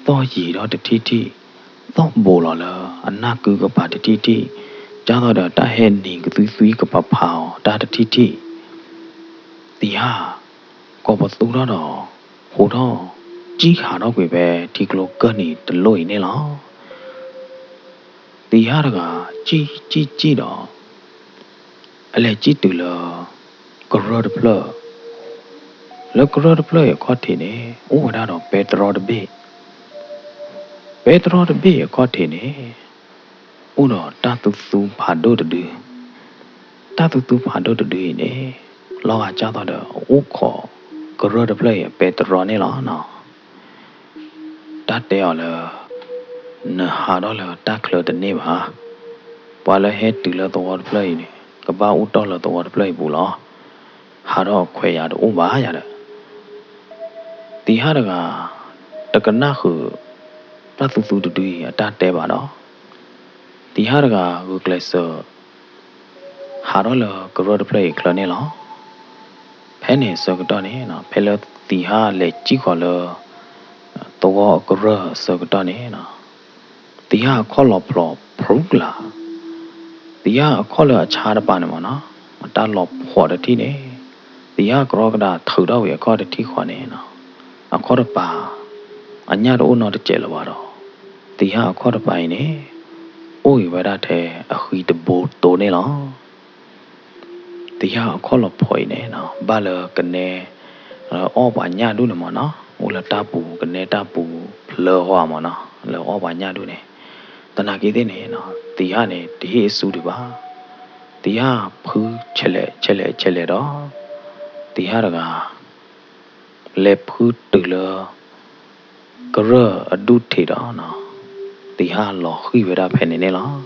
သီၣ်ယံာ်ထီၣ်တထံၣ်ထံၣ်, သီၣ်ဘိးလီၤလၢအနၢ်ကုကပၤတထံၣ်ထံၣ်, ဒ်သိးဒီးတၢ်ဟဲနံၤကသွံသွံကပၤဖးအီၤတၢ်တထံၣ်ထံၣ်, သံဟၣ် ကိးပသူထီၣ်ဒီး ဟးထီၣ် ကံၣ်ဟးထီၣ်ကွံာ်ဖဲထံကျိကၢၢ်နံၤတလိၣ်အံၤန့ၣ်လီၤ. သံဟၣ်တဂၤ ကံၣ်ကံၣ်ကံၣ်ဒီး အလဲၤကံၣ်တုၤလၢ ကရၢၢ်တဖျၢၣ်, လၢကရၢၢ်တဖျၢၣ်အံၤအခီၣ်ထံးန့ၣ် အိၣ်ဝဲဒၣ်ဒီးပဲတြီတဘ့ၣ်, ပဲတြီတဘ့ၣ်အံၤအခီၣ်ထံးန့ၣ် အိၣ်ဒီးတၢ်သူသူဖးဒိၣ်တဒု, တၢ်သူသူဖးဒိၣ်တဒုအံၤန့ၣ် လီၤဂာ်ဒ်သိးဒီးအအိၣ်ခိးကရၢၢ်တဖျၢၣ်အံၤအပဲတြီန့ၣ်လီၤနီၤ. တၢ်တဲအီၤလၢ နဟးထီၣ်လၢတၢ်ချၢတန့ၢ်ဘၣ်. ပှၤလၢဟဲတုၤလၢသဝီတဖျၢၣ်အံၤန့ၣ် ကဘၣ်အိၣ်တီၢ်လၢသဝီတဖျၢၣ်အံၤပူၤလီၤ. ဟးထီၣ်အခွဲးယာ်တအိၣ်ဘၣ်ယၤဒီး သံဟၣ်တဂၤ တကနၣ်ဃုာ် တၢ်သူသူတဒုအံၤအတၢ်တဲဘၣ်ဒီး သံဟၣ်တဂၤဂုာ်ကျဲးစၢး ဟးထီၣ်လၢကရၢၢ်တဖျၢၣ်အံၤချၢန့ၣ်လီၤ. ဖဲန့ၣ်ဆၢကတီၢ်န့ၣ် ဖဲလၢသံဟၣ်လဲၤစံၣ်ဃီၤလၢ သဝီအကရၢၢ်အဆၢကတီၢ်န့ၣ် သံဟၣ်အခီၣ်လီၤဖျိးဖရူကလာ်, သံဟၣ်အခီၣ်လၢအဆါတပၤန့ၣ်မ့ၢ်နီၤ အတၢ်လီၤဖှီးတထံၣ်န့ၣ် သံဟၣ်ကရီကဒါထုးထီၣ်ဝံၤအခီၣ်တထံၣ်ဃီန့ၣ် အခီၣ်တပၤ အညၣ်တအိၣ်နီတစဲးလၢၤဘၣ်ဒီး သံဟၣ်အခီၣ်တပၤအံၤန့ၣ် အိၣ်ဂံၤဝဲဒၣ်ထဲအဃံတဘိတိန့ၣ်လီၤ. သံဟၣ်အခီၣ်လီၤဖှီးအံၤန့ၣ် ဘၣ်လၢကနဲ လၢအီၣ်ပှၤညၣ်ဒူၣ်န့ၣ်မ့ၢ်နီၤ အိၣ်လၢတၢ်ပူၤ ကနဲတၢ်ပူၤဖျၢဃီမ့ၢ်နီၤ လၢအီၣ်ပှၤညၣ်ဒူၣ်န့ၣ် သနာ်က့သ့ၣ်န့ၣ် သံဟၣ်န့ၣ် တဟ့ၣ်အစုဒံးဘၣ်. သံဟၣ်ဖုဆဲးလဲးဆဲးလဲးဆဲးလဲးဒီး သံဟၣ်တဂၤ လဲၤဖုတုၤလၢ ကရၢၢ်အဒူၣ်ထံးဒီး သံဟၣ်လီၤဃံၢ်ဝဲဒၣ်ဖဲန့ၣ်န့ၣ်လီၤ.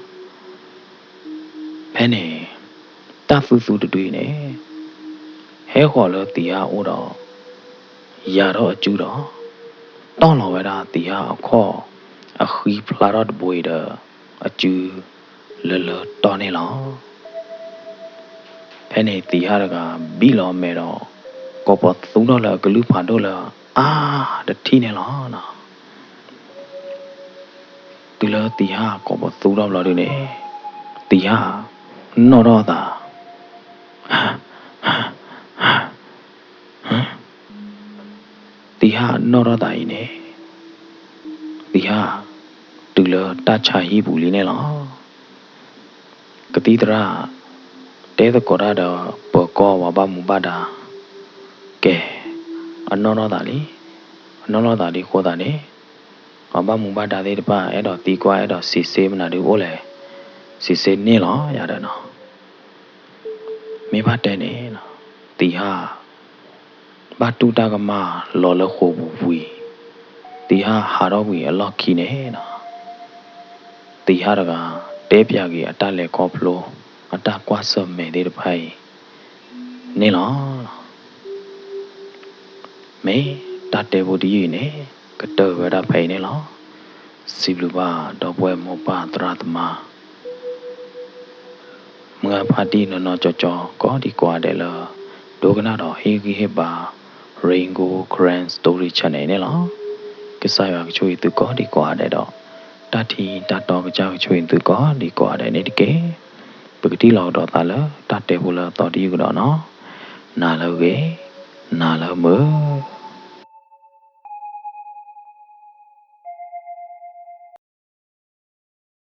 ဖဲန့ၣ် တၢ်သူသူတဒုအံၤန့ၣ် ဟဲဃီၤလၢသံဟၣ်အအိၣ်ဒီး ယၤထီၣ်အစုဒီး တီၢ်လီၤဝဲဒၣ်သံဟၣ်အခီၣ်အဃံဖျါထီၣ်တဘိအံၤဒီး အစုလၢလၢတီၢ်န့ၣ်လီၤ. ဖဲန့ၣ်သံဟၣ်တဂၤဘံၣ်လီၤမဲာ်ဒီး ကိးပသူထီၣ်လၢအကလုၢ်ဖးဒိၣ်လၢအါတထံၣ်န့ၣ်လီၤ. တုၤလၢသံဟၣ်ကိးပသူထီၣ်ဘျီဒုန့ၣ် သံဟၣ်နီၣ်ထီၣ်အသး သံဟၣ်နီၣ်ထီၣ်သးအံၤန့ၣ် သံဟၣ်တုၤလၢတၢ်ဆါဟံၣ်ပူၤလံန့ၣ်လီၤ. ကသံၣ်သရၣ် တဲသကိးတၢ်ဒီးပၢၤကီၢ်ပှၤဘၣ်မူဘၣ်ဒါ ကဲ အနီၣ်ထီၣ်သးလံ. အနီၣ်ထီၣ်သးလံအဃိသတးန့ၣ် ပှၤဘၣ်မူဘၣ်ဒါသ့ၣ်တဖၣ် အဲၣ်ဒိးသံကွၢ် အဲၣ်ဒိးစံးဆၢမနုၤဒုအိၣ်လဲၣ်, စံးဆၢန့ၣ်လီၤယၤဒီးနီၤ. မ့ၢ်ဘၣ်တဲန့ၣ် သံဟၣ် ဘၣ်တူၢ်တၢ်ကမၣ်လီၤလၢဃိာ်ပူၤဝံၤ သံဟၣ်ဟးထီၣ်ကွံာ်အလီၢ်ခံန့ၣ်နီၤ သံဟၣ်တဂၤ တဲပၠးက့ၤအတၢ်လဲၤခီဖျိ အတၢ်ကွၢ်ဆၢၣ်မဲာ်သ့ၣ်တဖၣ်အံၤန့ၣ်လီၤ. မ့ၢ်တၢ်တဲဖိတယုၢ်အံၤန့ၣ် ကတၢၢ်ဝဲဒၣ်ဖဲအံၤန့ၣ်လီၤ. စံးဘျုးဘၣ်ဒီပုၢ်ဝဲၢ်မိၢ်ပၢ်သရၣ်သမါ မုၢ်ဂၢ်ဖါတံၢ်နီၢ်နီၢ်ကၠီကၠီ ကိးဒံကိးဂၤဒဲးလၢ ဒိကနၣ်ဒီးဟ့�ၣ်ဂံၢ်ဟ့ၣ်ဘါ Rain Gold Karen Story Channel အံၤန့ၣ်လီၤ. ကစၢ်ယွၤကဆိၣ်ဂ့ၤသုကိးဒံကိးဂၤဒဲးဒီး တၢ်ထံတၢ်တီကစၢ်ကဆိၣ်ဂ့ၤသုကိးဒံကိးဂၤဒဲးန့ၣ်တက့ၢ်. ပကထံၣ်လိာ်ကဒီးသးလၢတၢ်တဲဖိလၢအသီတယုၢ်ကဒီးနီၤ. နၤလၢအဂ့ၤ, နၤလၢမုာ်.